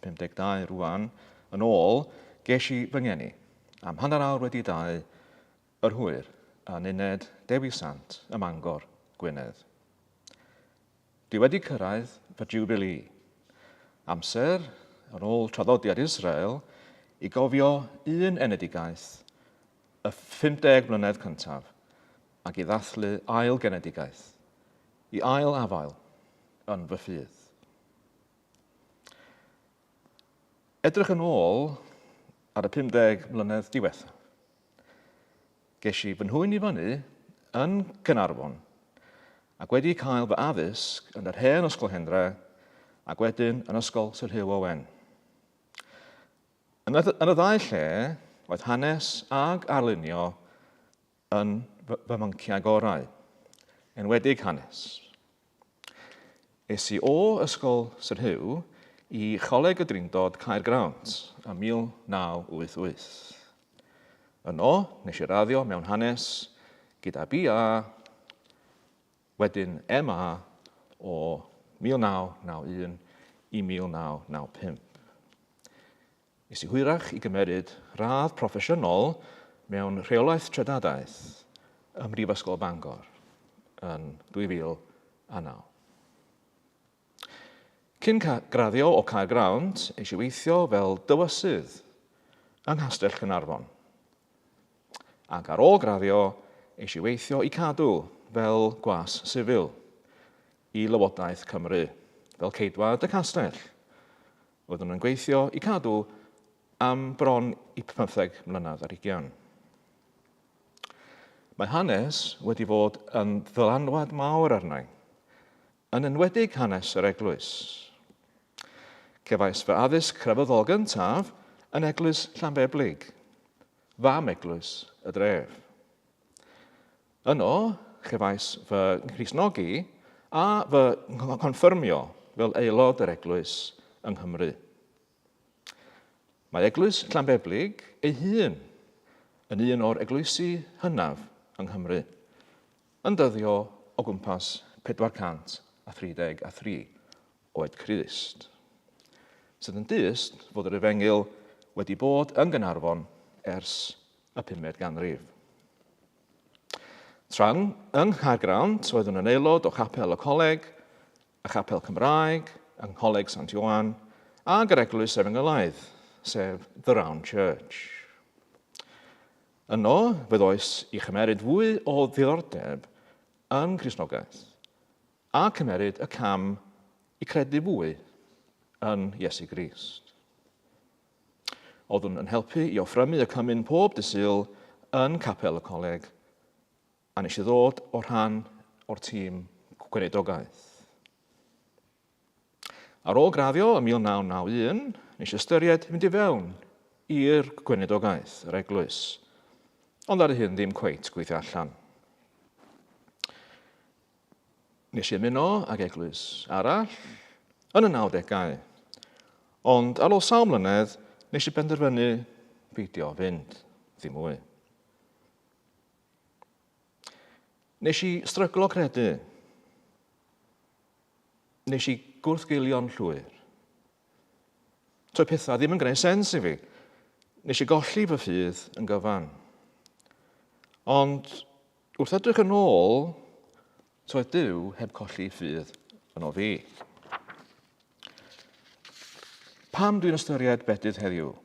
52 rwan, yn ôl, ges i fy ngeni am 2:30 yr hwyr yn uned Dewi Sant ym Mangor, Gwynedd. Dwi wedi cyrraedd fy Jubilee. Amser, yn ôl traddodiad Israel, i gofio un enedigaeth, y 50 mlynedd cyntaf, ac i ddathlu ail genedigaeth, i ail afael yn fy ffydd. Edrych yn ôl ar y 50 mlynedd diwethaf. Ges i fy nhwyn i fyny yn Caernarfon ac wedi cael fy addysg yn yr hen Ysgol Hendre ac wedyn yn Ysgol Sir Hugh Owen. Yn y, yn y ddau lle, oedd hanes ag arlunio yn fy, fy mhynciau gorau. enwedig hanes. Es i o Ysgol Sir Huw i Choleg y Drindod Caergrawnt ym 1988. Yno, nes i raddio mewn hanes gyda BA, wedyn MA o 1991 i 1995. Nes i hwyrach i gymeryd radd proffesiynol mewn rheolaeth treftadaeth ym Mhrifysgol Bangor yn 2009. Cyn graddio o Caergrawnt, es i weithio fel dywysydd yng Nghastell Caernarfon. Ac ar ôl graddio, es i weithio i Cadw fel gwas sifil i Lywodraeth Cymru, fel ceidwad y castell. Oeddwn yn gweithio i Cadw am bron i 15 mlynedd ar hugian. Mae hanes wedi bod yn ddylanwad mawr arna i, yn enwedig hanes yr eglwys. Cefais fy addysg crefyddol gyntaf yn eglwys Llanbeblig, fam eglwys y dref. Yno, cefais fy nghristnogi a fy nghonffyrmio fel aelod yr Eglwys yng Nghymru. Mae Eglwys Llanbeblig ei hun yn un o'r eglwysi hynaf yng Nghymru, yn dyddio o gwmpas 433 oed Crist, sydd yn dyst fod yr Efengyl wedi bod yng Nghaernarfon ers y pumed ganrif. Tra'n yng Nghaergrawnt, oeddwn yn aelod o Chapel y Coleg, y Chapel Cymraeg, yng Ngholeg Sant Ioan, ag yr Eglwys Efengylaidd, sef The Round Church. Yno, fe ddoes i chymeryd fwy o ddiddordeb yn Nghristnogaeth, a cymeryd y cam i credu fwy yn Iesu Grist. Oeddwn yn helpu i offrymu y cymun pob dydd Sul yn capel y coleg, a nes i ddod o rhan o'r tîm gweinidogaeth. Ar ôl graddio ym 1991, nes i ystyried mynd i fewn i'r gweinidogaeth, yr eglwys, ond ar hyn ddim cweit gweithio allan. Nes i ymuno ag eglwys arall yn y 90au, ond ar ôl sawl mlynedd nes i benderfynu beidio fynd, ddim mwy. Nes i stryglo credu. Nes i gwrthgilio'n llwyr. Toedd pethau ddim yn gwneud sens i fi. Nes i golli fy ffydd yn gyfan. Ond wrth edrych yn ôl, toedd Duw heb colli ffydd yno fi. Pam dwi'n ystyried bedydd heddiw?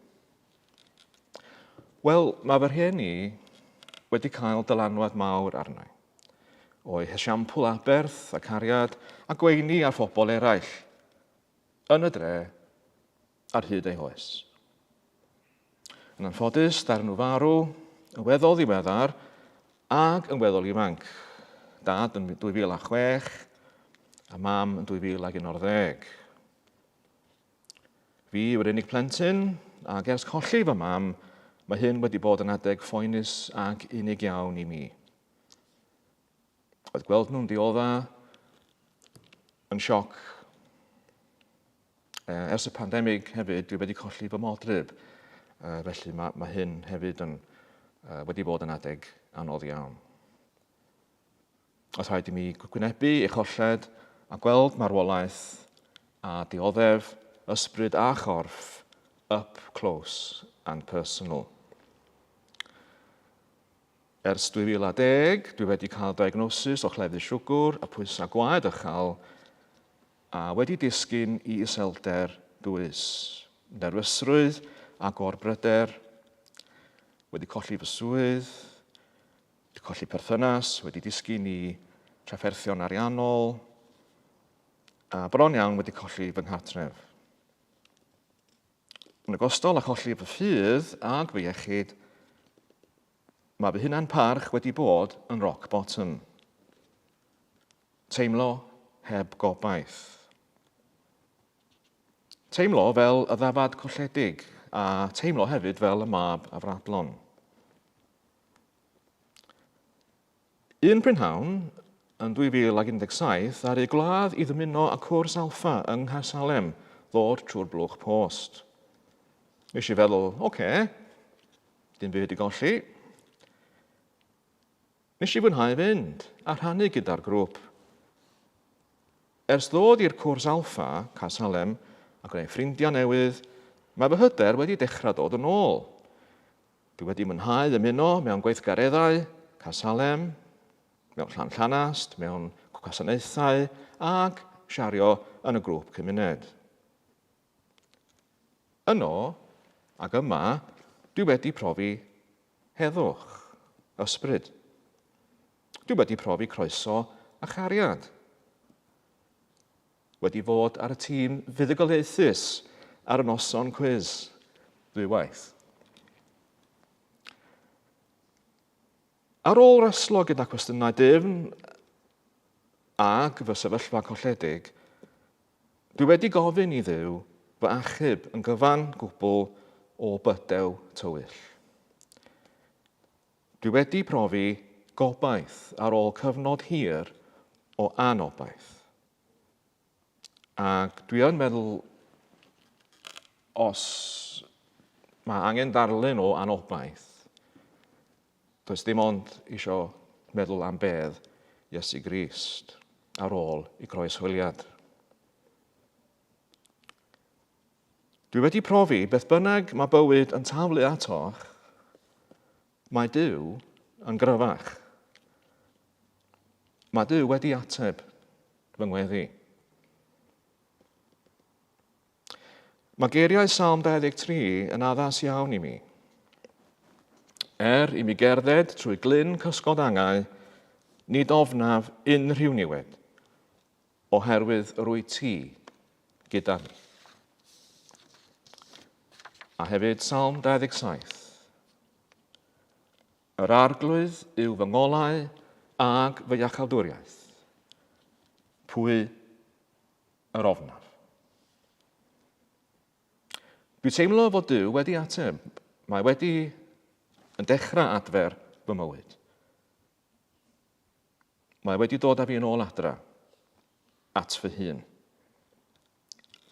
Wel, mae fy rhieni wedi cael dylanwad mawr arna i. O'u hesiampl aberth a cariad a gweini ar phobl eraill yn y dre ar hyd ei hoes. Yn anffodus, daru nhw farw yn weddol ddiweddar ag yn weddol ifanc. Dad yn 2006 a mam yn 2011. Fi yw'r unig plentyn, ac ers colli fy mam, mae hyn wedi bod yn adeg phoenus ac unig iawn i mi. Oedd gweld nhw'n diodda yn sioc. Ers y pandemig hefyd, dwi wedi colli fy modryb, felly mae, mae hyn hefyd yn, wedi bod yn adeg anodd iawn. Oedd rhaid i mi gwynebu ei cholled a gweld marwolaeth a dioddef ysbryd a chorff up close and personal. Ers 2010, dwi wedi cael diagnosis o clefyd siwgr a pwysau gwaed uchel a wedi disgyn i iselder dwys, nerfysrwydd a gorbryder, wedi colli fy swydd, wedi colli perthynas, wedi disgyn i trafferthion ariannol, a bron iawn wedi colli fy nghartref. Yn ogystal â cholli fy ffydd ag fy iechyd, mae fy hunan parch wedi bod yn rock bottom. Teimlo heb gobaith. Teimlo fel y ddafad colledig a teimlo hefyd fel y mab afradlon. Un prynhawn, yn 2017 aru gwlad i ddymuno â cwrs Alpha yng Nghaersalem ddod trwy'r blwch post. Nes i feddwl, oce, okay, dim byd i golli. Nes i fwynhau fynd a rhannu gyda'r grŵp. Ers ddod i'r cwrs Alpha, Caersalem, a gwneud ffrindiau newydd, mae fy hyder wedi dechrau dod yn ôl. Dwi wedi mwynhau ymuno mewn gweithgareddau, Caersalem, mewn Llan Llanast, mewn gwasanaethau ac siario yn y grŵp cymuned. Yno, ac yma, dwi wedi profi heddwch, ysbryd. Dwi wedi profi croeso a chariad. Wedi fod ar y tîm fuddugoliaethus ar y noson cwis ddwywaith. Ar ôl reslo gyda cwestiynau dyfn ag fy sefyllfa colledig, dwi wedi gofyn i Dduw fy achub yn gyfan gwbl o bydew tywyll. Dwi wedi profi gobaith ar ôl cyfnod hir o anobaith. Ac dwi yn meddwl os mae angen darlun o anobaith, does dim ond isio meddwl am bedd Iesu Grist ar ôl i groeshoeliad. Dwi wedi profi beth bynnag mae bywyd yn taflu atoch, mae Duw yn gryfach. Mae Duw wedi ateb fy ngweddi. Mae geiriau Salm 23 yn addas iawn i mi. Er i mi gerdded trwy glyn cysgod angau, nid ofnaf unrhyw niwed, oherwydd yr wyt ti gyda mi. A hefyd Salm 27. Yr Arglwydd yw fy ngolau ag fy iachawdwriaeth. Pwy yr ofnaf? Dwi teimlo fod Duw wedi ateb. Mae wedi yn dechrau adfer fy mywyd. Mae wedi dod â fi yn ôl adra, at fy hun.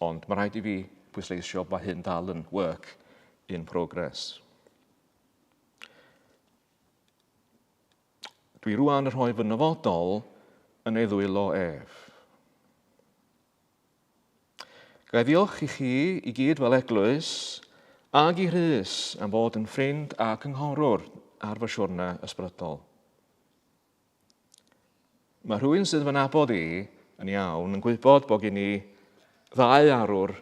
Ond mae rhaid i fi pwysleisio bod hyn dal yn work in progress. Dwi rwan yn rhoi fy nyfodol yn ei ddwylo ef. Ga i ddiolch i chi i gyd fel eglwys ag i Rhys am fod yn ffrind a cynghorwr ar fy siwrne ysbrydol. Mae rhywun sydd fy nabod i yn iawn yn gwybod bod gen i ddau arwr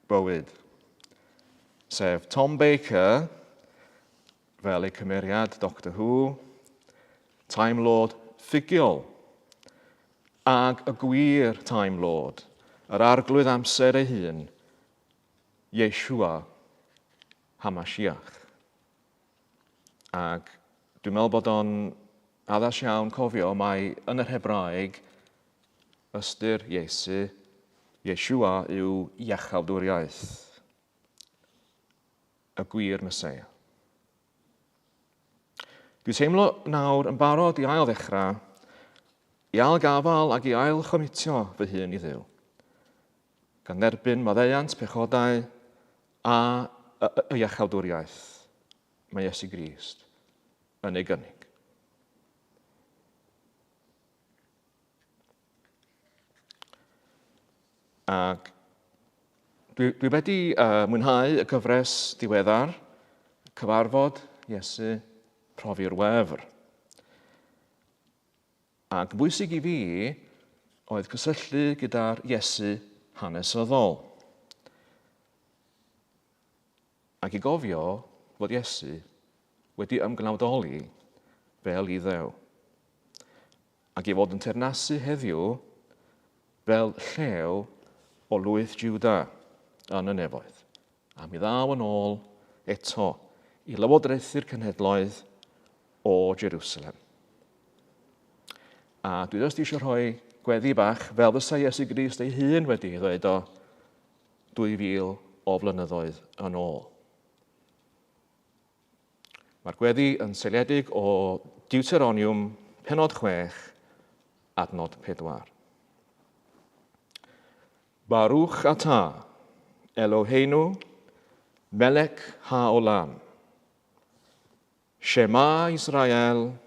bywyd, sef Tom Baker fel ei cymeriad Doctor Who, Time Lord ffugiol, ag y gwir Time Lord, yr arglwydd amser ei hun, Yeshua HaMashiach. Ac dwi'n meddwl bod o'n addas iawn cofio mai yn yr Hebraeg ystyr Iesu, Yeshua yw iachawdwriaeth, y gwir Meseia. Dwi'n teimlo nawr yn barod i ail ddechrau, i ail gafael ac i ail chomitio fy hun i Dduw. Gan dderbyn maddeuant pechodau a y iachawdwriaeth mae Iesu Grist yn ei gynnig. Ac dwi, dwi wedi uh, mwynhau y gyfres diweddar, cyfarfod Iesu, profi'r wefr. Ac bwysig i fi oedd cysylltu gyda'r Iesu hanesyddol. Ac i gofio fod Iesu wedi ymgnawdoli fel Iddew, ac ei fod yn teyrnasu heddiw fel llew o lwyth Juda yn y nefoedd, a mi ddaw yn ôl eto i lywodraethu'r cenhedloedd o Jerusalem. A dwi jyst eisiau rhoi gweddi bach fel fysa Iesu Grist ei hun wedi ei ddweud o 2000 o flynyddoedd yn ôl. Mae'r gweddi yn seiliedig o Deuteronomium penod 6, adnod 4. Baruch atah, Eloheinu, melech haolam. Shema Israel,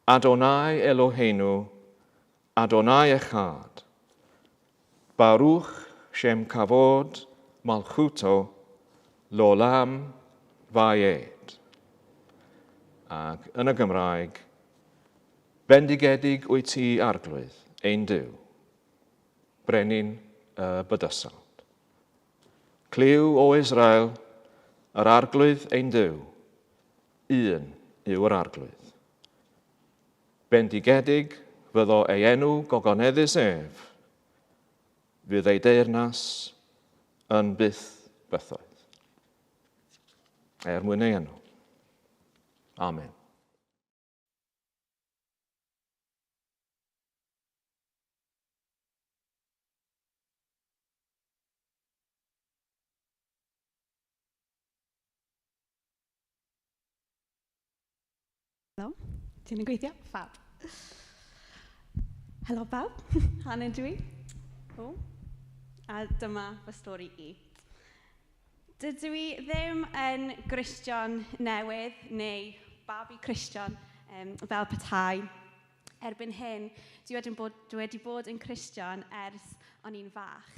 Adonai Eloheinu, Adonai Echad. Baruch Shem Kavod Malchuto Lolam Vaed. Ac yn y Gymraeg, bendigedig wyt ti arglwydd, ein Duw, brenin y bydysawd. Clyw, o Israel, yr arglwydd ein Duw, un yw yr arglwydd. Bendigedig fyddo ei enw gogoneddus ef, fydd ei deyrnas yn byth bythoedd. Er mwyn ei enw. Amen. Helo, ti'n yn gweithio? Fab. Helo bawb, Hannah dwi. O, a dyma fy stori i. Dydw i ddim yn Gristion newydd neu babi Cristion fel petai. Erbyn hyn, dwi wedi bod, dwi wedi bod yn Cristion ers o'n i'n fach.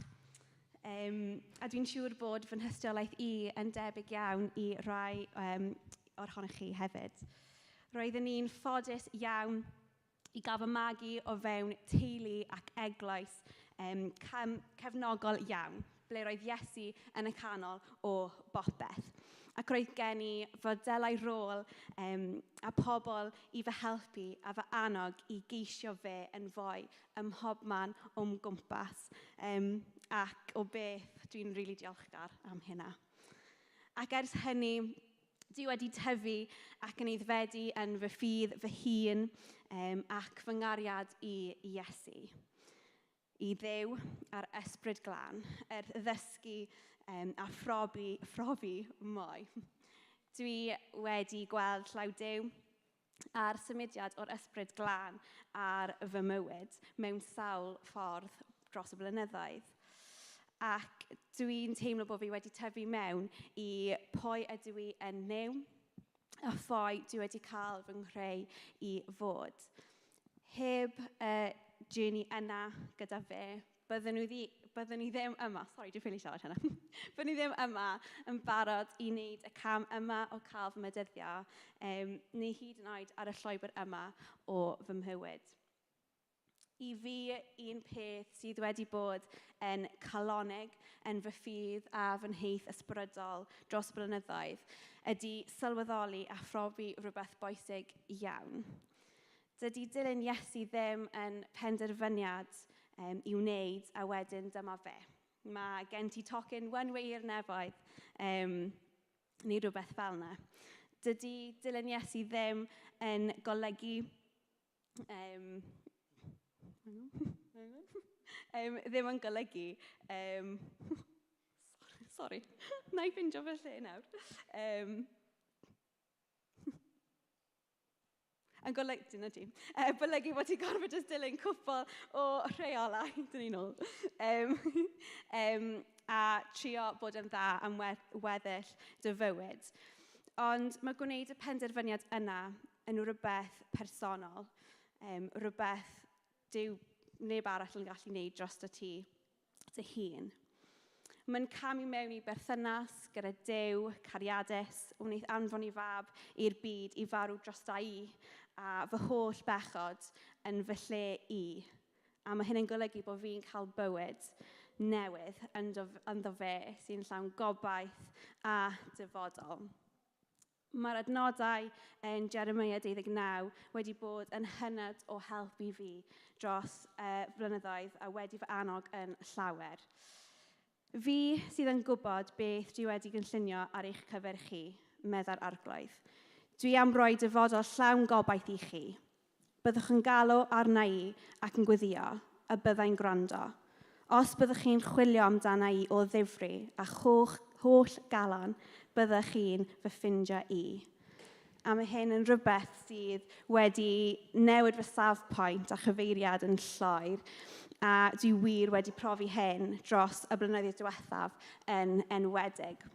A dwi'n siŵr bod fy nhystiolaeth i yn debyg iawn i rai o'r ohonoch chi hefyd. Roeddwn i'n ffodus iawn i gael fy magu o fewn teulu ac eglwys cefnogol iawn, ble roedd Iesu yn y canol o bopeth. Ac roedd gen i fodelau rôl a pobl i fy helpu a fy annog i geisio fe yn fwy ym mhobman o'm gwmpas. Ac o beth dwi'n rili diolchgar am hynna. Ac ers hynny, dwi wedi tyfu ac yn aeddfedu yn fy ffydd fy hun ac fy nghariad i Iesu. I Dduw a'r Ysbryd Glân, er ddysgu a phrofi mwy. Dwi wedi gweld llaw Duw a'r symudiad o'r Ysbryd Glân ar fy mywyd mewn sawl ffordd dros y blynyddoedd. Ac dwi'n teimlo bod fi wedi tyfu mewn i pwy ydw i yn Nuw a phwy dwi wedi cael fy nghreu i fod. Heb y journey yna gyda fe, byddwn ni ddim yma, sorry, dwi'n ffili siarad hynna, byddwn ni ddim yma yn barod i wneud y cam yma o cael fy medyddio, neu hyd yn oed ar y llwybr yma o fy mhywyd. I fi, un peth sydd wedi bod yn calonig yn fy ffydd a fy nheith ysbrydol dros blynyddoedd ydy sylweddoli a phrofi rhywbeth bwysig iawn. Dydy dilyn Iesu ddim yn penderfyniad i wneud a wedyn dyma fe. Mae gen ti tocyn one way i'r nefoedd, neu rhywbeth fel yna. Dydy dilyn Iesu ddim yn golygu ddim yn golygu sorry, na i ffindio fy lle nawr. Yn golygu, dyna ti, golygu bod ti'n gorfod jyst dilyn cwpl o rheolau, dyn ni'n ôl, a trio bod yn dda am weddill dy fywyd. Ond mae gwneud y penderfyniad yna yn rhywbeth personol, rhywbeth dyw neb arall yn gallu gwneud dros ti dy hun. Mae'n camu mewn i berthynas gyda Duw cariadus, wnaeth anfon ei fab i'r byd i farw drosta i a fy holl bechod yn fy lle i. A mae hyn yn golygu bod fi'n cael bywyd newydd ynddo fe sy'n llawn gobaith a dyfodol. Mae'r adnodau yn Jeremiah 29 wedi bod yn hynod o help i fi dros blynyddoedd a wedi fy annog yn llawer. Fi sydd yn gwybod beth dwi wedi gynllunio ar eich cyfer chi, meddai'r arglwydd. Dwi am roi dyfodol llawn gobaith i chi. Byddwch yn galw arna i ac yn gweddio, a byddai'n gwrando. Os byddwch chi'n chwilio amdana i o ddifri a holl galon, byddwch chi'n fy ffindio i. A mae hyn yn rhywbeth sydd wedi newid fy safpwynt a chyfeiriad yn lloer. A dwi wir wedi profi hyn dros y blynyddoedd diwethaf yn enwedig.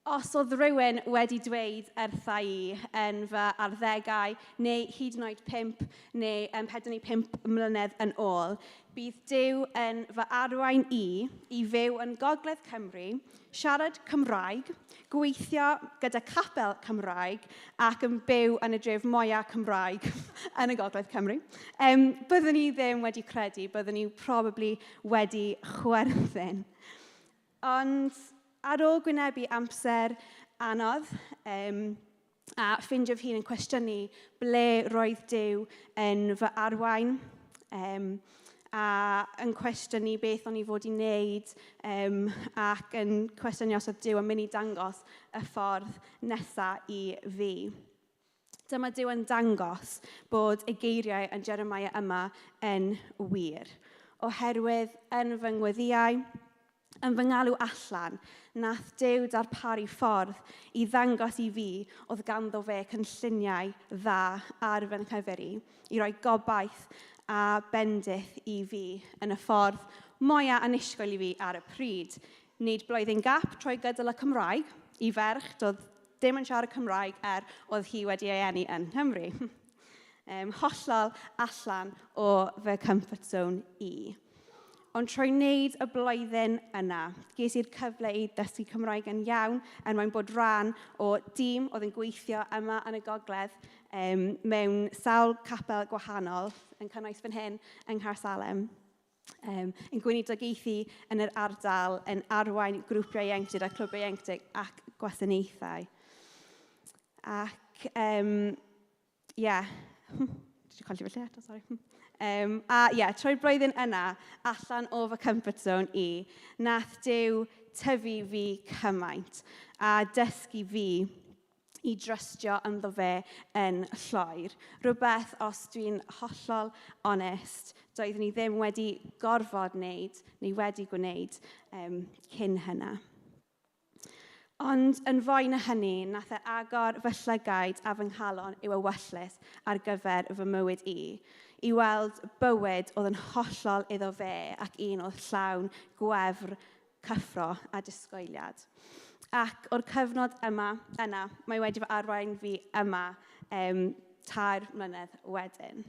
Os oedd rhywun wedi dweud wrtha i yn fy arddegau neu hyd yn oed 5 neu 4 neu 5 mlynedd yn ôl, bydd Duw yn fy arwain i i fyw yn Gogledd Cymru, siarad Cymraeg, gweithio gyda capel Cymraeg ac yn byw yn y dref mwyaf Cymraeg yn y Gogledd Cymru. Byddwn i ddim wedi credu, byddwn i probably wedi chwerthin. Ond ar ôl gwynebu amser anodd a ffindio fy hun yn cwestiynu ble roedd Duw yn fy arwain, a yn cwestiynu beth o'n i fod i wneud, ac yn cwestiynu os oedd Duw yn mynd i dangos y ffordd nesaf i fi. Dyma Duw yn dangos bod y geiriau yn Jeremiah yma yn wir. Oherwydd yn fy ngweddïau, yn fy ngalw allan, nath Duw darparu ffordd i ddangos i fi oedd ganddo fe cynlluniau dda ar fy nghyfer i, i roi gobaith a bendith i fi yn y ffordd mwyaf annisgwyl i fi ar y pryd. Nid blwyddyn gap trwy gydol y Cymraeg i ferch, doedd dim yn siarad Cymraeg er oedd hi wedi ei eni yn Nghymru. Hollol allan o fy comfort zone i. Ond trwy wneud y blwyddyn yna, ges i'r cyfle i ddysgu Cymraeg yn iawn er mwyn bod rhan o dîm oedd yn gweithio yma yn y Gogledd mewn sawl capel gwahanol, yn cynnwys fan hyn yng Nghaersalem. Yn gweinidogaethu yn yr ardal, yn arwain grwpiau ieuenctid a clwbiau ieuenctid ac gwasanaethau. Ac, ie, dwi wedi colli fy lle eto, sori. A ie, trwy'r blwyddyn yna, allan o fy comfort zone i, nath Duw tyfu fi cymaint a dysgu fi i drystio ynddo fe yn lloer. Rhywbeth, os dwi'n hollol onest, doeddwn i ddim wedi gorfod wneud neu wedi gwneud cyn hynna. Ond yn fwy na hynny, nath e agor fy llygaid a fy nghalon i'w ewyllys ar gyfer fy mywyd i, i weld bywyd oedd yn hollol iddo fe ac un oedd llawn gwefr, cyffro a disgwyliad. Ac o'r cyfnod yma, yna, mae wedi fy arwain fi yma 3 mlynedd wedyn.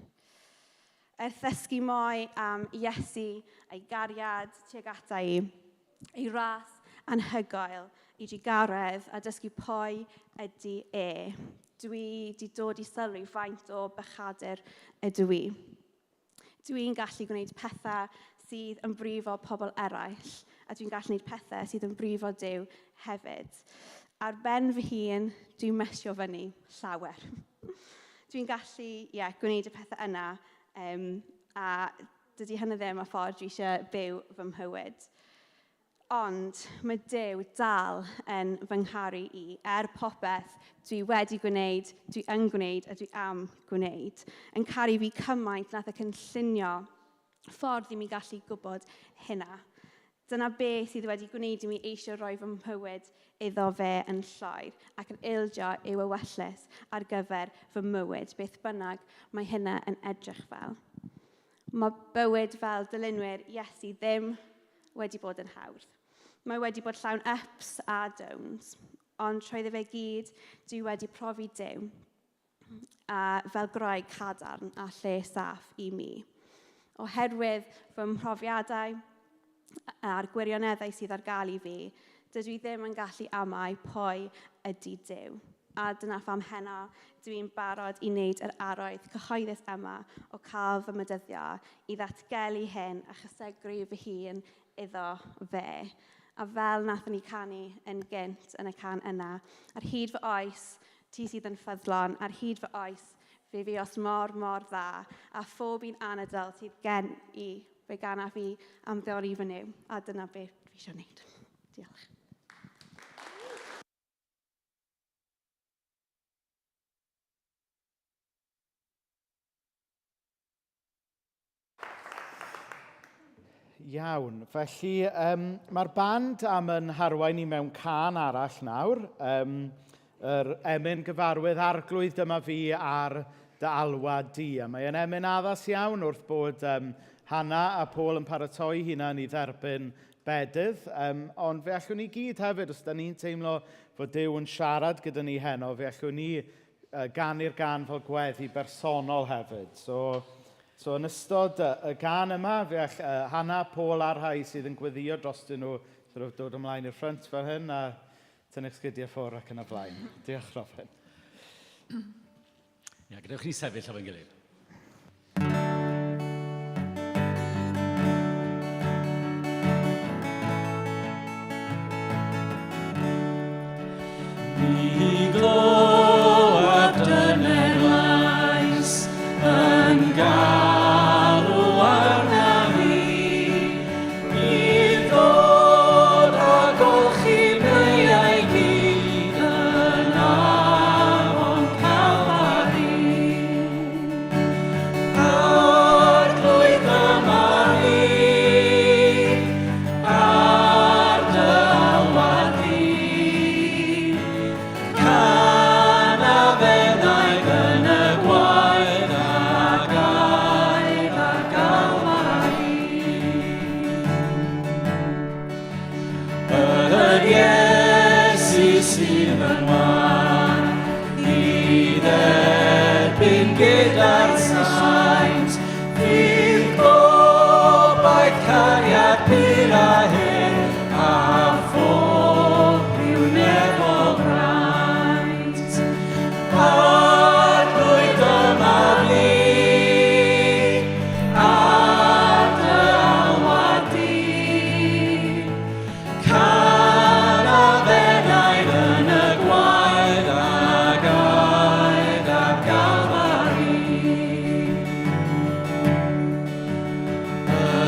Ers ddysgu mwy am Iesu a'i gariad tuag ata i, ei ras anhygoel, ei drugaredd a dysgu pwy ydy e. Dwi wedi dod i sylwi faint o bechadur ydw i. Dwi'n gallu gwneud pethau sydd yn brifo pobl eraill, a dwi'n gallu gwneud pethau sydd yn brifo Duw hefyd. Ar ben fy hun, dwi'n mesio fyny llawer. Dwi'n gallu, ie, gwneud y pethau yna, a dydy hynny ddim y ffordd dwi eisiau byw fy mhywyd. Ond mae Duw dal yn fy ngharu i, er popeth dwi wedi gwneud, dwi yn gwneud a dwi am gwneud. Yn caru fi cymaint nath e cynllunio ffordd i mi gallu gwybod hynna. Dyna beth sydd wedi gwneud i mi eisiau rhoi fy mhywyd iddo fe yn lloer ac yn ildio i'w ewyllys ar gyfer fy mywyd, beth bynnag mae hynna yn edrych fel. Mae bywyd fel dylunwyr Iesu ddim wedi bod yn hawdd. Mae wedi bod llawn ups a downs, ond trwyddo fe gyd dwi wedi profi Duw a fel graig cadarn a lle saff i mi. Oherwydd fy mhrofiadau a'r gwirioneddau sydd ar gael i fi, dydw i ddim yn gallu amau pwy ydy Duw. A dyna pham heno dwi'n barod i wneud yr arwydd cyhoeddus yma o cael fy mydyddio i ddatgelu hyn a chysegru fy hun iddo fe. A fel nathon ni canu yn gynt yn y can yna, ar hyd fy oes, ti sydd yn ffyddlon, ar hyd fy oes, fe fi os mor, mor dda, a phob un anadl sydd gen i, fe ganaf fi am ddiori fy Nuw. A dyna beth dwi eisiau wneud. Diolch. Iawn, felly mae'r band am yn harwain i mewn cân arall nawr. yr emyn gyfarwydd arglwydd dyma fi ar dy alwad di. A mae e'n emyn addas iawn wrth bod um, Hannah a Paul yn paratoi hunan i dderbyn bedydd. Um, ond fe allwn ni gyd hefyd, os da ni'n teimlo fod Duw yn siarad gyda ni heno, fe allwn ni uh, ganu'r gan fel gweddi bersonol hefyd. So, so yn ystod y, y gan yma, fe all uh, Hannah, Paul a'r rhai sydd yn gweddio drostyn nhw sort of dod ymlaen i'r ffrynt fel hyn a tynnu'ch sgidiau ffwrdd ac yn y blaen. Diolch, Robin. Ia, gadewch ni sefyll efo'n gilydd. Mi glywaf dyner lais yn galw arna fi i ddod a golchi beiau gyd yn afon Calfari. Arglwydd dyma fi, ar dy alwad di. Can a feddai yn y gwaed a gaed ar Galfari. Yr Iesu sydd yn wan i dderbyn gyda'r saint fydd gobaith cariad pur a hyn a phob rhyw nefol fraint. Arglwydd dyma fi, ar dy alwad di. Can a fenaid yn y gwaed a gaed ar Galfari.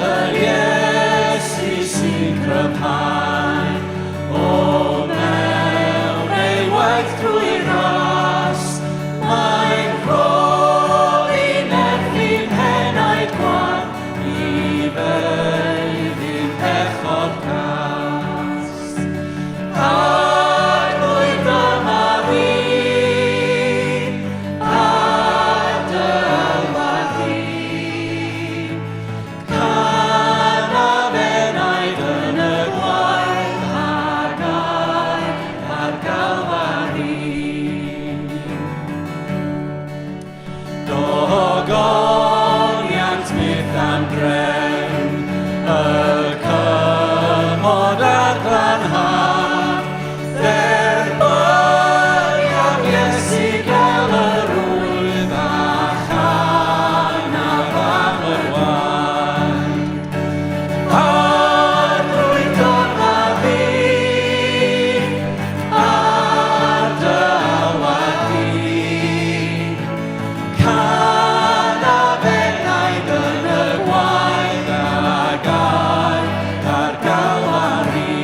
Yr Iesu sy'n cryfhau o mewn ei waith drwy ras, mae'n rhoi nerth i'n henaid gwan i feiddi'n pechod cas. Arglwydd dyma fi, ar dy alwad di. Can a fenaid yn y gwaed a gaed ar Galfari. Dogoniant myth am drefn, y cymod a'r glanhad, dderbyniaf Iesu gael yr wydd a chanaf am yr waed. Arglwydd dyma fi, ar dy alwad di. Can a fenaid yn y gwaed a gaed ar Galfari.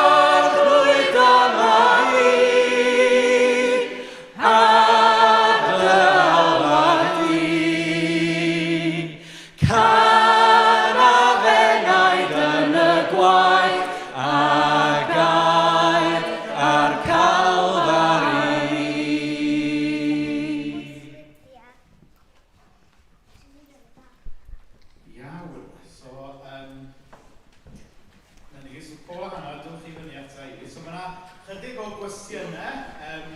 Arglwydd dyma fi, ar dy alwad di. Can a fenaid yn y gwaed a gaed ar Calfari. Iawn, so, um, na ni, so Paul a Hannah, dewch chi fyny ata i. So mae yna chydig o gwestiynau um,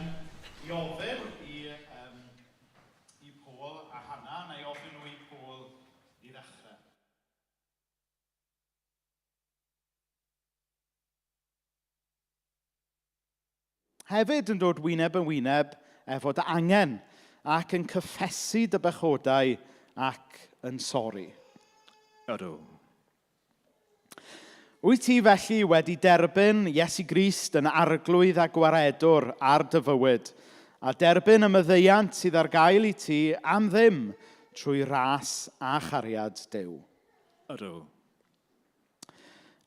i ofyn i, um, i Paul a Hannah. Na i ofyn nhw i Paul i ddechrau. Hefyd yn dod wyneb yn wyneb efo dy angen ac yn cyffesu dy bechodau ac yn sori. Ydw. Wyt ti felly wedi derbyn Iesu Grist yn arglwydd a gwaredwr ar dy fywyd, a derbyn y maddeuant sydd ar gael i ti am ddim trwy ras a chariad Duw? Ydw.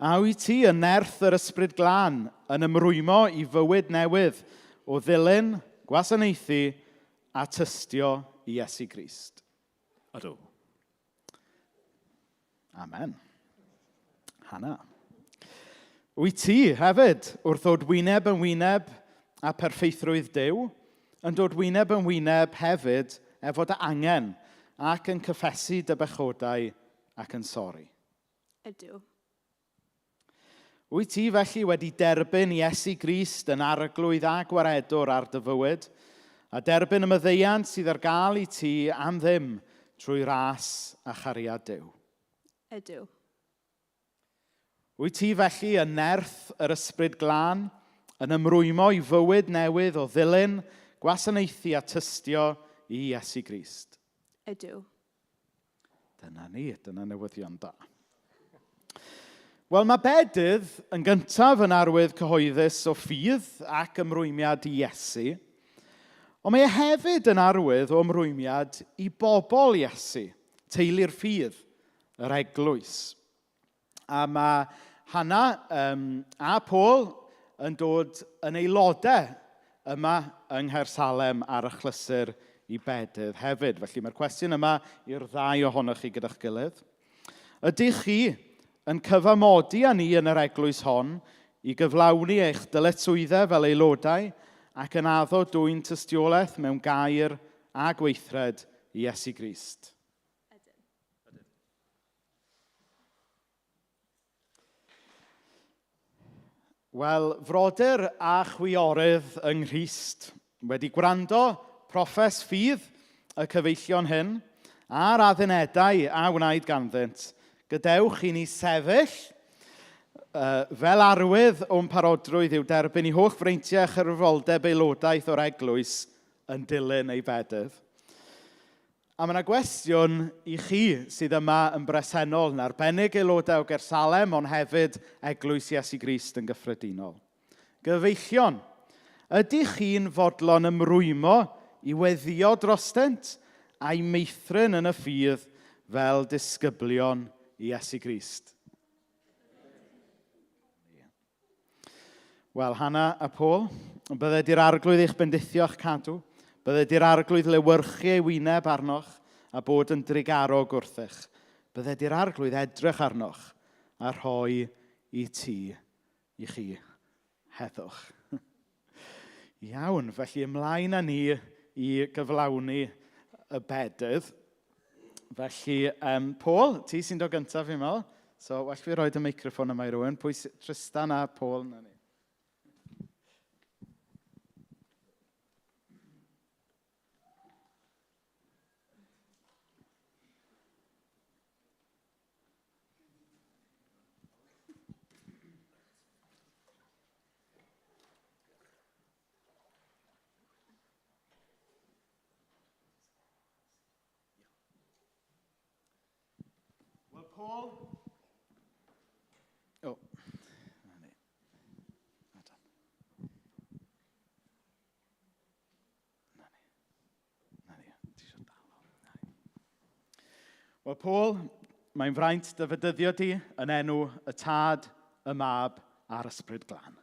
A wyt ti yn nerth yr Ysbryd Glân yn ymrwymo i fywyd newydd o ddilyn, gwasanaethu a tystio i Iesu Grist? Ydw. Amen. Hannah. Wyt ti hefyd, wrth ddod wyneb yn wyneb a perffeithrwydd Duw, yn dod wyneb yn wyneb hefyd efo dy angen ac yn cyffesu dy bechodau ac yn sori? Ydw. Wyt ti felly wedi derbyn Iesu Grist yn arglwydd a gwaredwr ar dy fywyd, a derbyn y maddeuant sydd ar gael i ti am ddim trwy ras a chariad Duw? Ydw. Wyt ti felly yn nerth yr Ysbryd Glân, yn ymrwymo i fywyd newydd o ddilyn, gwasanaethu a tystio i Iesu Grist? Ydw. Dyna ni, dyna newyddion da. Wel, mae bedydd yn gyntaf yn arwydd cyhoeddus o ffydd ac ymrwymiad i Iesu, ond mae e hefyd yn arwydd o ymrwymiad i bobl Iesu, teulu'r ffydd, yr eglwys. A mae Hannah a Paul yn dod yn aelodau yma yng Nghaersalem ar achlysur i bedydd hefyd. Felly mae'r cwestiwn yma i'r ddau ohonoch chi gyda'ch gilydd. Ydych chi yn cyfamodi â ni yn yr eglwys hon i gyflawni eich dyletswyddau fel aelodau ac yn addo dwyn tystiolaeth mewn gair a gweithred i Iesu Grist? Ydyn. Wel, frodyr a chwiorydd yng Nghrist, wedi gwrando proffes ffydd y cyfeillion hyn a'r addunedau a wnaed ganddynt, gadewch i ni sefyll fel arwydd o'n parodrwydd i'w derbyn i holl freintiau a chyrfoldeb aelodaeth o'r eglwys yn dilyn ei bedydd. A mae yna gwestiwn i chi sydd yma yn bresennol, yn arbennig aelodau o Gersalem, ond hefyd Eglwys Iesu Grist yn gyffredinol. Gyfeillion, ydych chi'n fodlon ymrwymo i weddïo drostynt a'i meithrin yn y ffydd fel disgyblion i Iesu Grist? Wel, Hannah a Paul, bydde di'r arglwydd eich bendithio a'ch cadw. Bydde di'r arglwydd lewyrchu ei wyneb arnoch a bod yn drugarog wrthych. Bydde di'r arglwydd edrych arnoch a rhoi i ti, i chi, heddwch. Iawn, felly ymlaen â ni i gyflawni y bedydd. Felly, Paul, ti sy'n dod gyntaf, fi'n meddwl. So, well fi roed y meicroffon yma i rywun. Pwy Tristan a Paul, na ni. Wel, Paul... O, na ni. Hold on. Na ni. Na ni. Ti eisiau dal o? Na ni. Wel, Paul, mae'n fraint dy fedyddio di yn enw y Tad, y Mab a'r Ysbryd Glân.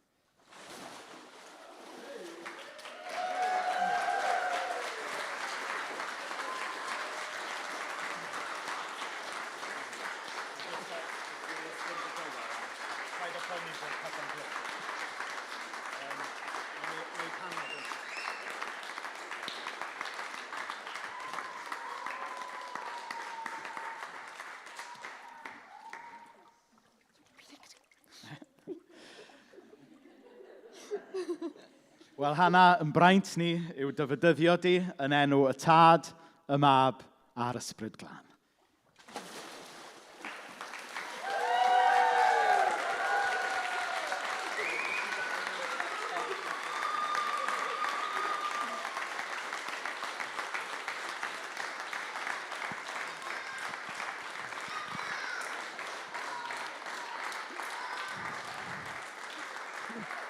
Wel, Hannah, yn braint ni yw dy fedyddio di yn enw y Tad, y Mab a'r Ysbryd Glân.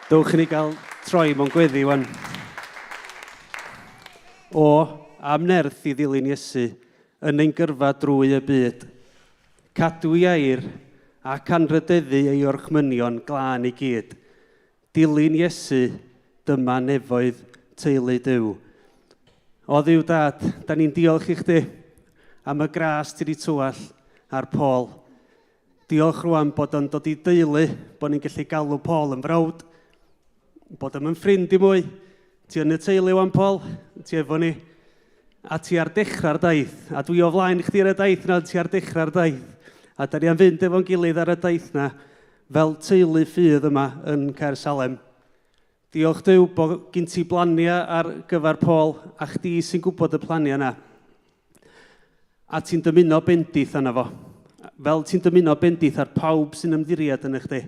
Dowch i ni gael troi mewn gweddi wan. O, am nerth i ddilyn Iesu yn ein gyrfa drwy y byd. Cadw i air ac anrhydeddu ei orchmynion glân i gyd. Dilyn Iesu, dyma nefoedd teulu Duw. O Dduw Dad, da ni'n diolch i chdi am y gras ti wedi tywall ar Paul. Diolch rwan bod o'n dod i deulu, bod ni'n gallu galw Paul yn frawd, bod o'm yn ffrind i mwy. Ti yn y teulu wan, Paul, ti efo ni. A ti ar dechrau'r daith. A dwi o flaen chdi ar y daith na, ti ar dechrau'r daith. A da ni am fynd efo'n gilydd ar y daith na, fel teulu ffydd yma yn Caersalem. Diolch Duw bod gin ti blaniau ar gyfer Paul, a chdi sy'n gwybod y planiau yna. A ti'n dymuno bendith arno fo. Fel ti'n dymuno bendith ar pawb sy'n ymddiried yn chdi.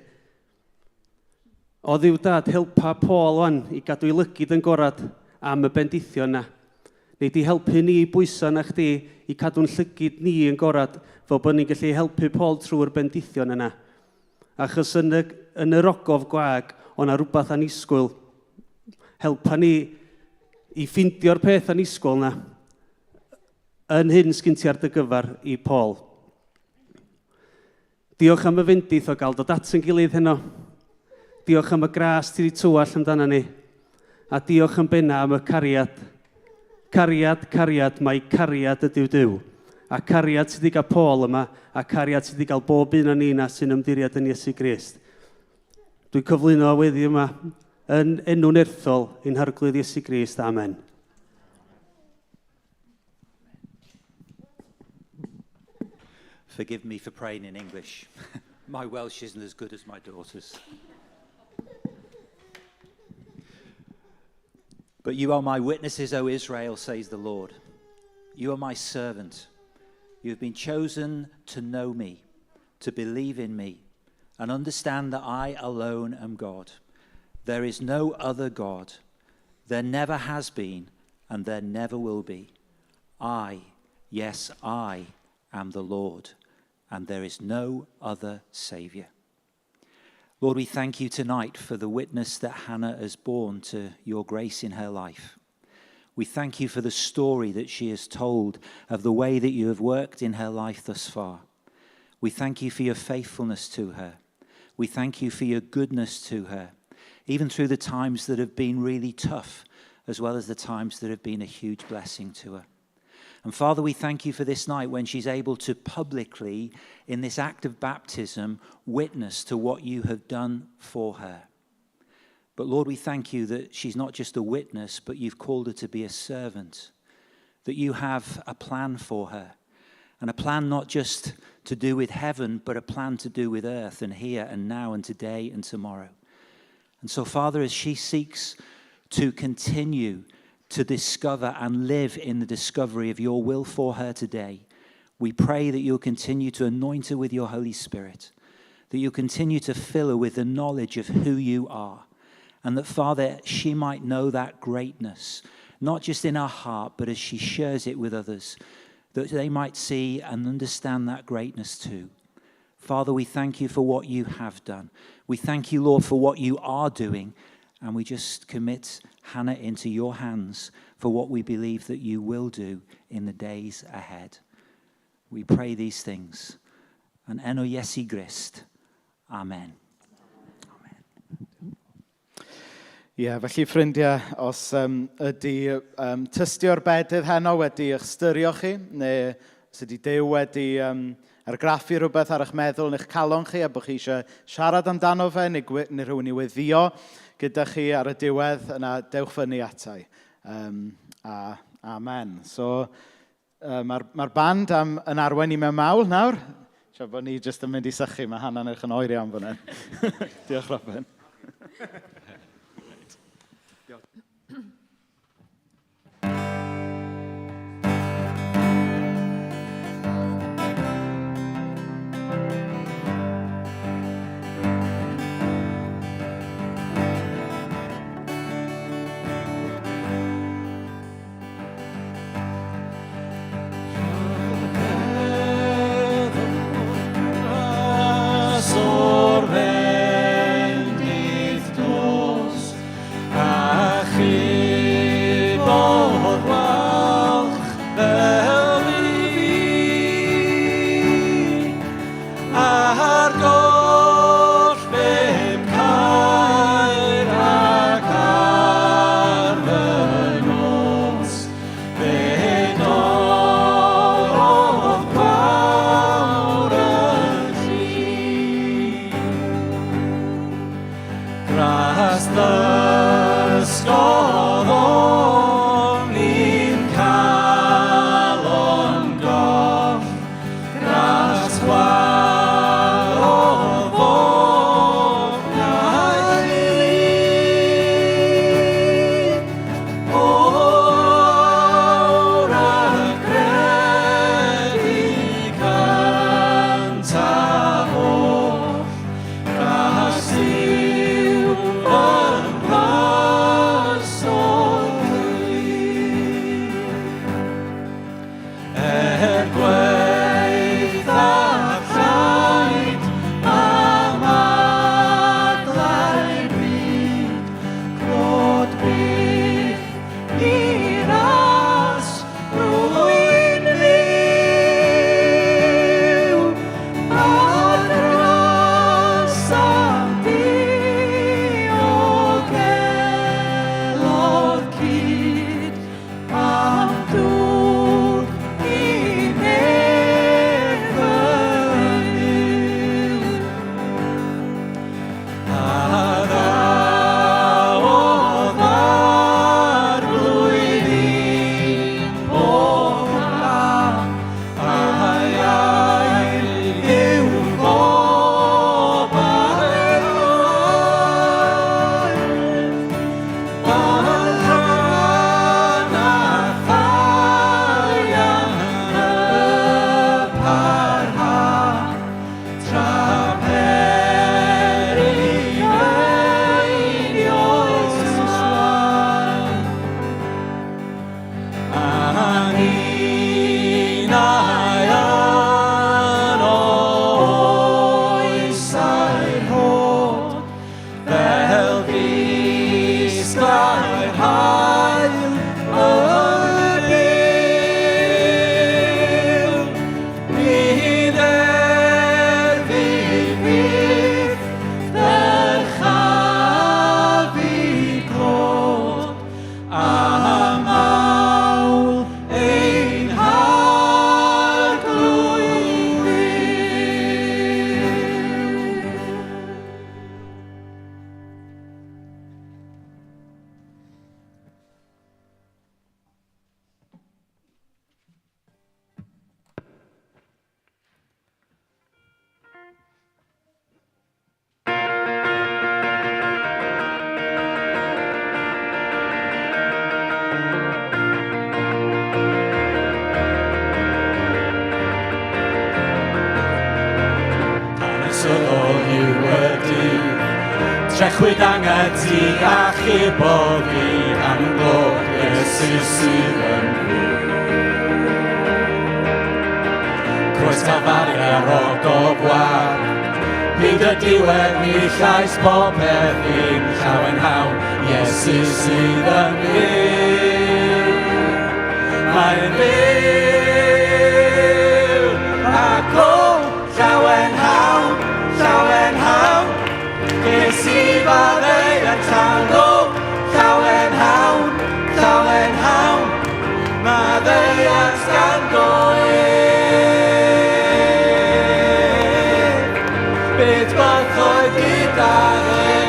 O Dduw Dad, helpa Paul wan i gadw ei lygid yn gorad am y bendithion yna. Neu di helpu ni i bwyso na chdi i cadw'n llygid ni yn gorad fel bod ni'n gallu helpu Paul trwy'r bendithion yna. Achos yn y, yn yr ogof gwag, o na rhywbeth anisgwyl. Helpa ni i ffeindio'r peth anisgwyl na. Yn hyn sgyn ti ar dy gyfer i Paul. Diolch am y fendith o gael dod at yn gilydd heno. Diolch am y gras ti wedi tywall amdano ni. A diolch yn benna am y cariad. Cariad, cariad, mae cariad ydyw Duw. A cariad sydd wedi cael Paul yma, a cariad sydd wedi cael bob un o ni na sy'n ymddiried yn Iesu Grist. Dwi'n cyflwyno weddi yma yn enw nerthol ein Harglwydd Iesu Grist. Amen. Forgive me for praying in English. My Welsh isn't as good as my daughter's. But you are my witnesses, O Israel, says the Lord. You are my servant. You have been chosen to know me, to believe in me, and understand that I alone am God. There is no other God. There never has been, and there never will be. I, yes, I am the Lord, and there is no other Savior. Lord, we thank you tonight for the witness that Hannah has borne to your grace in her life. We thank you for the story that she has told of the way that you have worked in her life thus far. We thank you for your faithfulness to her. We thank you for your goodness to her, even through the times that have been really tough, as well as the times that have been a huge blessing to her. And Father, we thank you for this night when she's able to publicly, in this act of baptism, witness to what you have done for her. But Lord, we thank you that she's not just a witness, but you've called her to be a servant, that you have a plan for her, and a plan not just to do with heaven, but a plan to do with earth and here and now and today and tomorrow. And so, Father, as she seeks to continue to discover and live in the discovery of your will for her today, we pray that you'll continue to anoint her with your Holy Spirit, that you'll continue to fill her with the knowledge of who you are, and that, Father, she might know that greatness, not just in her heart, but as she shares it with others, that they might see and understand that greatness too. Father, we thank you for what you have done. We thank you, Lord, for what you are doing. And we just commit Hannah into your hands for what we believe that you will do in the days ahead. We pray these things. And enw Iesu Grist. Amen. Ie, yeah, felly ffrindiau, os um, ydy um, tystio'r bedydd heno wedi eich styrio chi, neu os ydy Duw wedi um, argraffu rhywbeth ar eich meddwl neu'ch calon chi a bod chi eisiau siarad amdano fe neu, neu rhywun i weddio gyda chi ar y diwedd, yna dewch fyny atai. Um, a amen. So, uh, mae'r mae band am, yn arwain i mewn mawl nawr. Siarad bod ni jyst yn mynd i sychu, mae Hannah'n edrych yn oer iawn fan hyn. Diolch, Robin. O'r fendith dwfn. Trechwyd angau ti achubodd fi am yn glod Iesu sydd yn fyw. Croes Calfari ar ogof wag, hyd y diwedd ni llais popeth i'n llawenhawn, Iesu sydd yn fyw. Mae'n fyw, ac o llawenhawn, llawenhawn, ges i faddeuant llawn o llawenhawn, llawenhawn, maddeuant ganddo ef. Beth bythoedd gydag ef.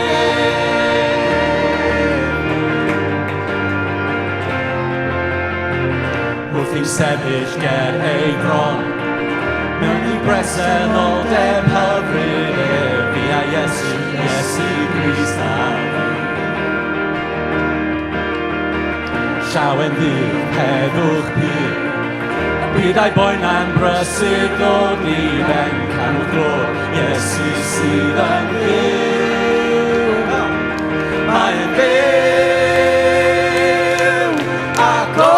Wrth i'm sefyll ger ei fron, mewn i bresenoldeb hyfryd ef, fi a Iesu, Iesu Grist a fi. Llawen ddydd, heddwch pur, y byd a'i boenau'n brysur ddod i ben, canwch glod, Iesu sydd yn fyw. Mae'n fyw, ac o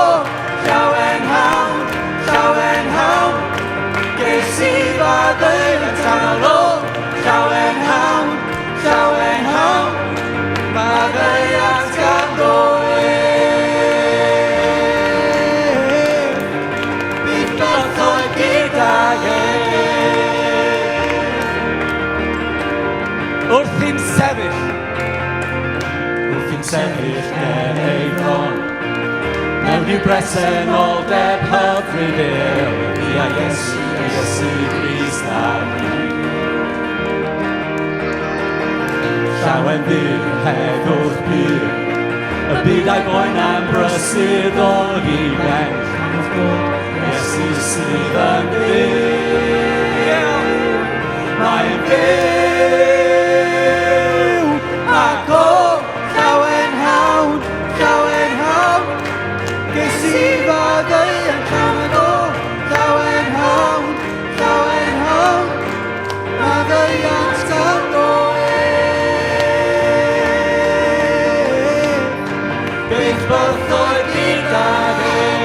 llawenhawn, llawenhawn, ges i faddeuant llawn o llawenhawn, llawenhawn, maddeuant ganddo ef. Bydd bythoedd gydag ef. Wrth i'm sefyll, wrth i'm sefyll ger ei fron, mewn i'w bresenoldeb hyfryd ef, fi a Iesu, Iesu Grist a fi. Llawen ddydd, heddwch pur, y byd a'i boenau'n brysur ddod i ben. Iesu sydd yn fyw. Mae'n fyw, ac o llawenhawn, llawenhawn, ges i faddeuant llawn o llawenhawn, llawenhawn, maddeuant ganddo ef. Byth bythoedd gydag ef.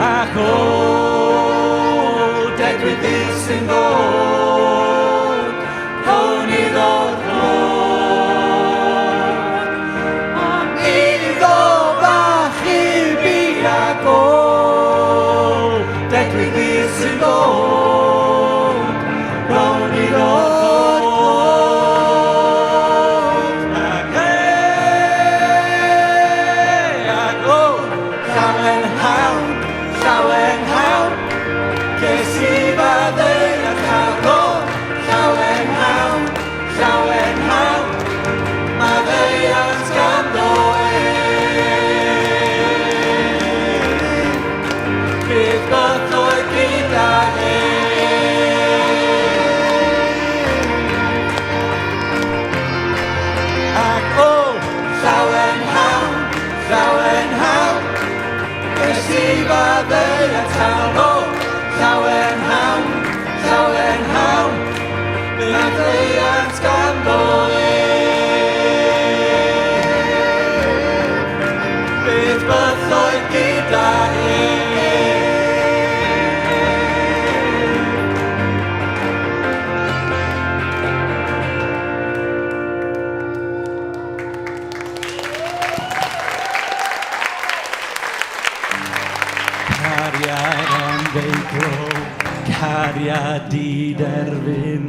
Ac o, dedwydd ddydd sy'n ddod, cawn i ddod glod. Am iddo fachub i ag o, dedwydd ddydd sy'n ddod, cawn i ddod glod. Ac e, ac o, llawenhawn, llawenhawn, ges i faddeuant llawn o, llawenhawn, llawenhawn, maddeuant ganddo ef. Bydd bythoedd gydag ef. Ac o, llawenhawn, llawenhawn, ges i faddeuant llawn o, llawenhawn, llawenhawn, maddeuant ganddo ef. Bydd bythoedd gydag ef. Cariad anfeidrol, cariad diderfyn,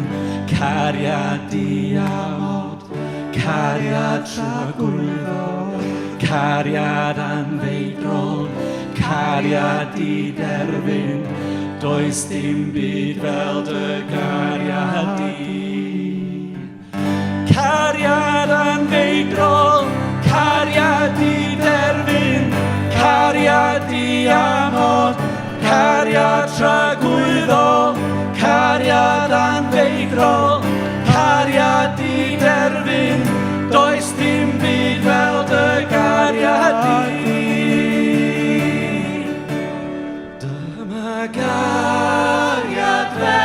cariad diamod, cariad tragwyddol, cariad anfeidrol, cariad diderfyn, does dim byd fel dy gariad di. Cariad anfeidrol, cariad diderfyn, cariad diamod, cariad tragwyddol, cariad anfeidrol, cariad diderfyn, does dim byd fel dy gariad di. Dyma gariad fel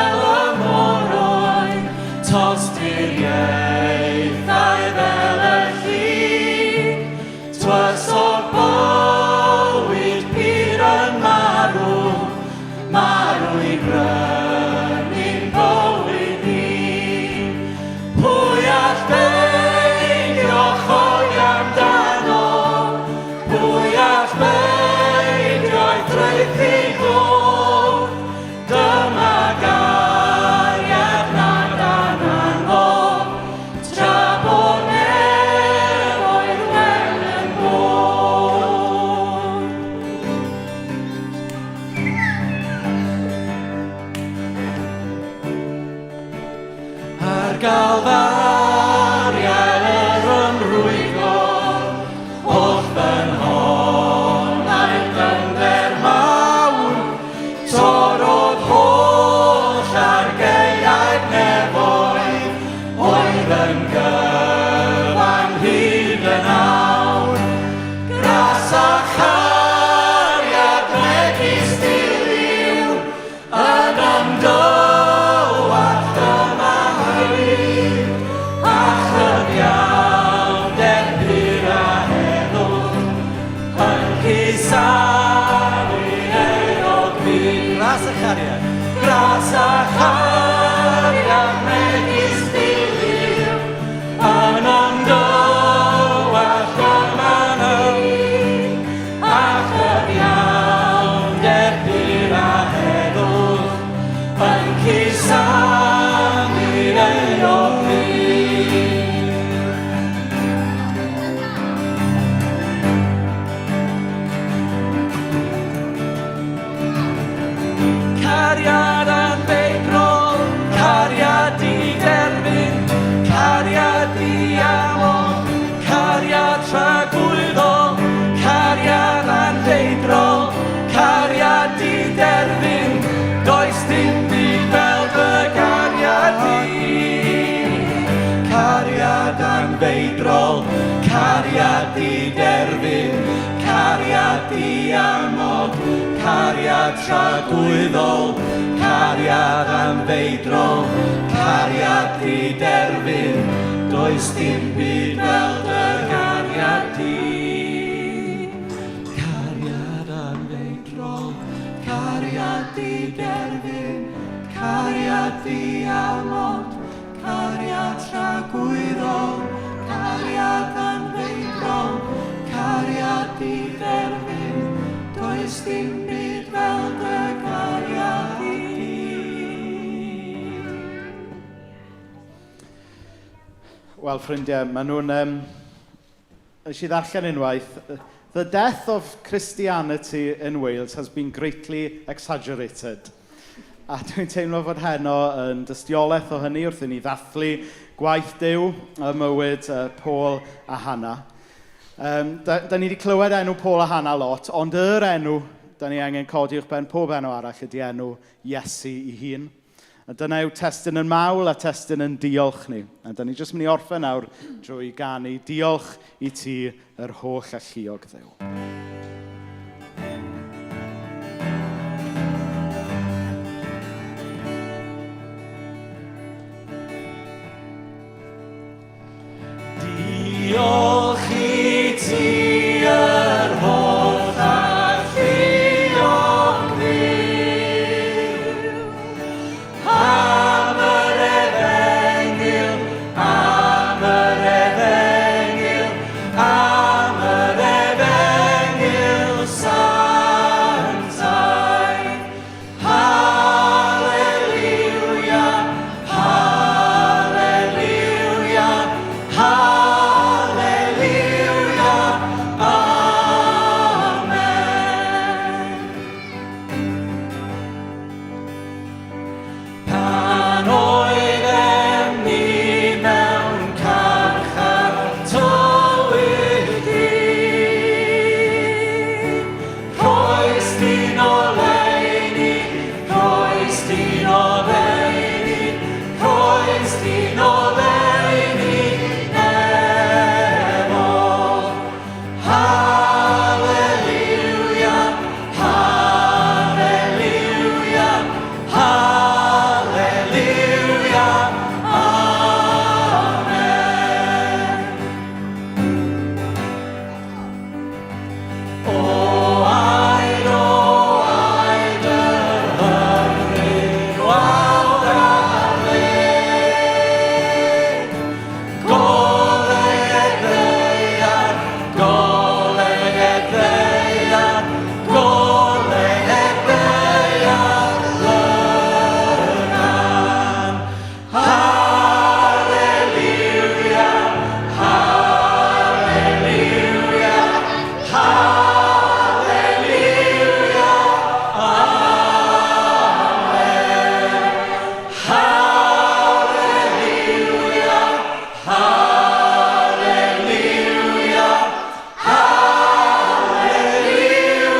chariad megis diliw, yno'n dywallt y manylu, a chyfiawnder pur a heddwch yn cusanu'r euog ddu. Cariad anfeidrol, cariad diderfyn, cariad diamod, cariad tragwyddol, cariad anfeidrol, cariad diderfyn, does dim byd fel dy gariad di. Cariad anfeidrol, cariad diderfyn, cariad diamod, cariad tragwyddol, cariad anfeidrol, cariad diderfyn, does dim byd fel dy gariad di. Cariad anfeidrol, cariad diderfyn, cariad diamod, cariad tragwyddol, cariad anfeidrol, cariad diderfyn, does dim byd fel dy gariad di. Wel, ffrindiau, maen nhw'n... Nes i ddarllen unwaith, The death of Christianity in Wales has been greatly exaggerated. A dwi'n teimlo fod heno yn dystiolaeth o hynny wrth i ni ddathlu gwaith Duw ym mywyd Paul a Hannah. Da, da ni wedi clywed enw Paul a Hannah lot, ond yr enw da ni angen codi uwch ben pob enw arall ydy enw Iesu ei hun. A dyna yw testun yn mawl a testun yn diolch ni. A da ni jyst mynd i orffen nawr drwy ganu diolch i ti yr holl alluog Dduw. Diolch i ti yr holl alluog Dduw, am yr efengyl, am yr efengyl, am yr efengyl sanctaidd. Haleluia, haleluia, haleluia, amen. Pan oeddem ni mewn carchar tywyll du, rhoes di'n oleuni, rhoes di'n oleuni, rhoes di'n oleuni nefol. Haleluia, haleluia, haleluia, amen. O aed, o aed yr hyfryd wawr ar led. Golau ddaear, golau ddaear, golau ddaear lydan. Haleluia, haleluia, haleluia, amen. Haleluia, haleluia,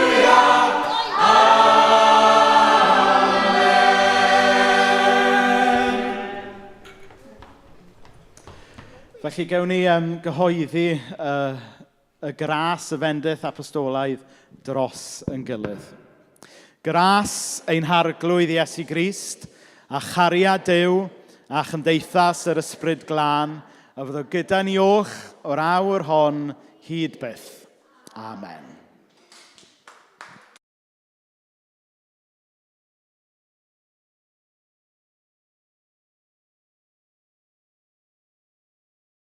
haleluia, amen. Felly gewn ni gyhoeddi y gras y fendith apostolaidd dros yn gilydd. Gras ein harglwydd Iesu Grist a chariad Duw a chymdeithas yr Ysbryd Glân a fyddo gyda ni oll o'r awr hon hyd byth. Amen.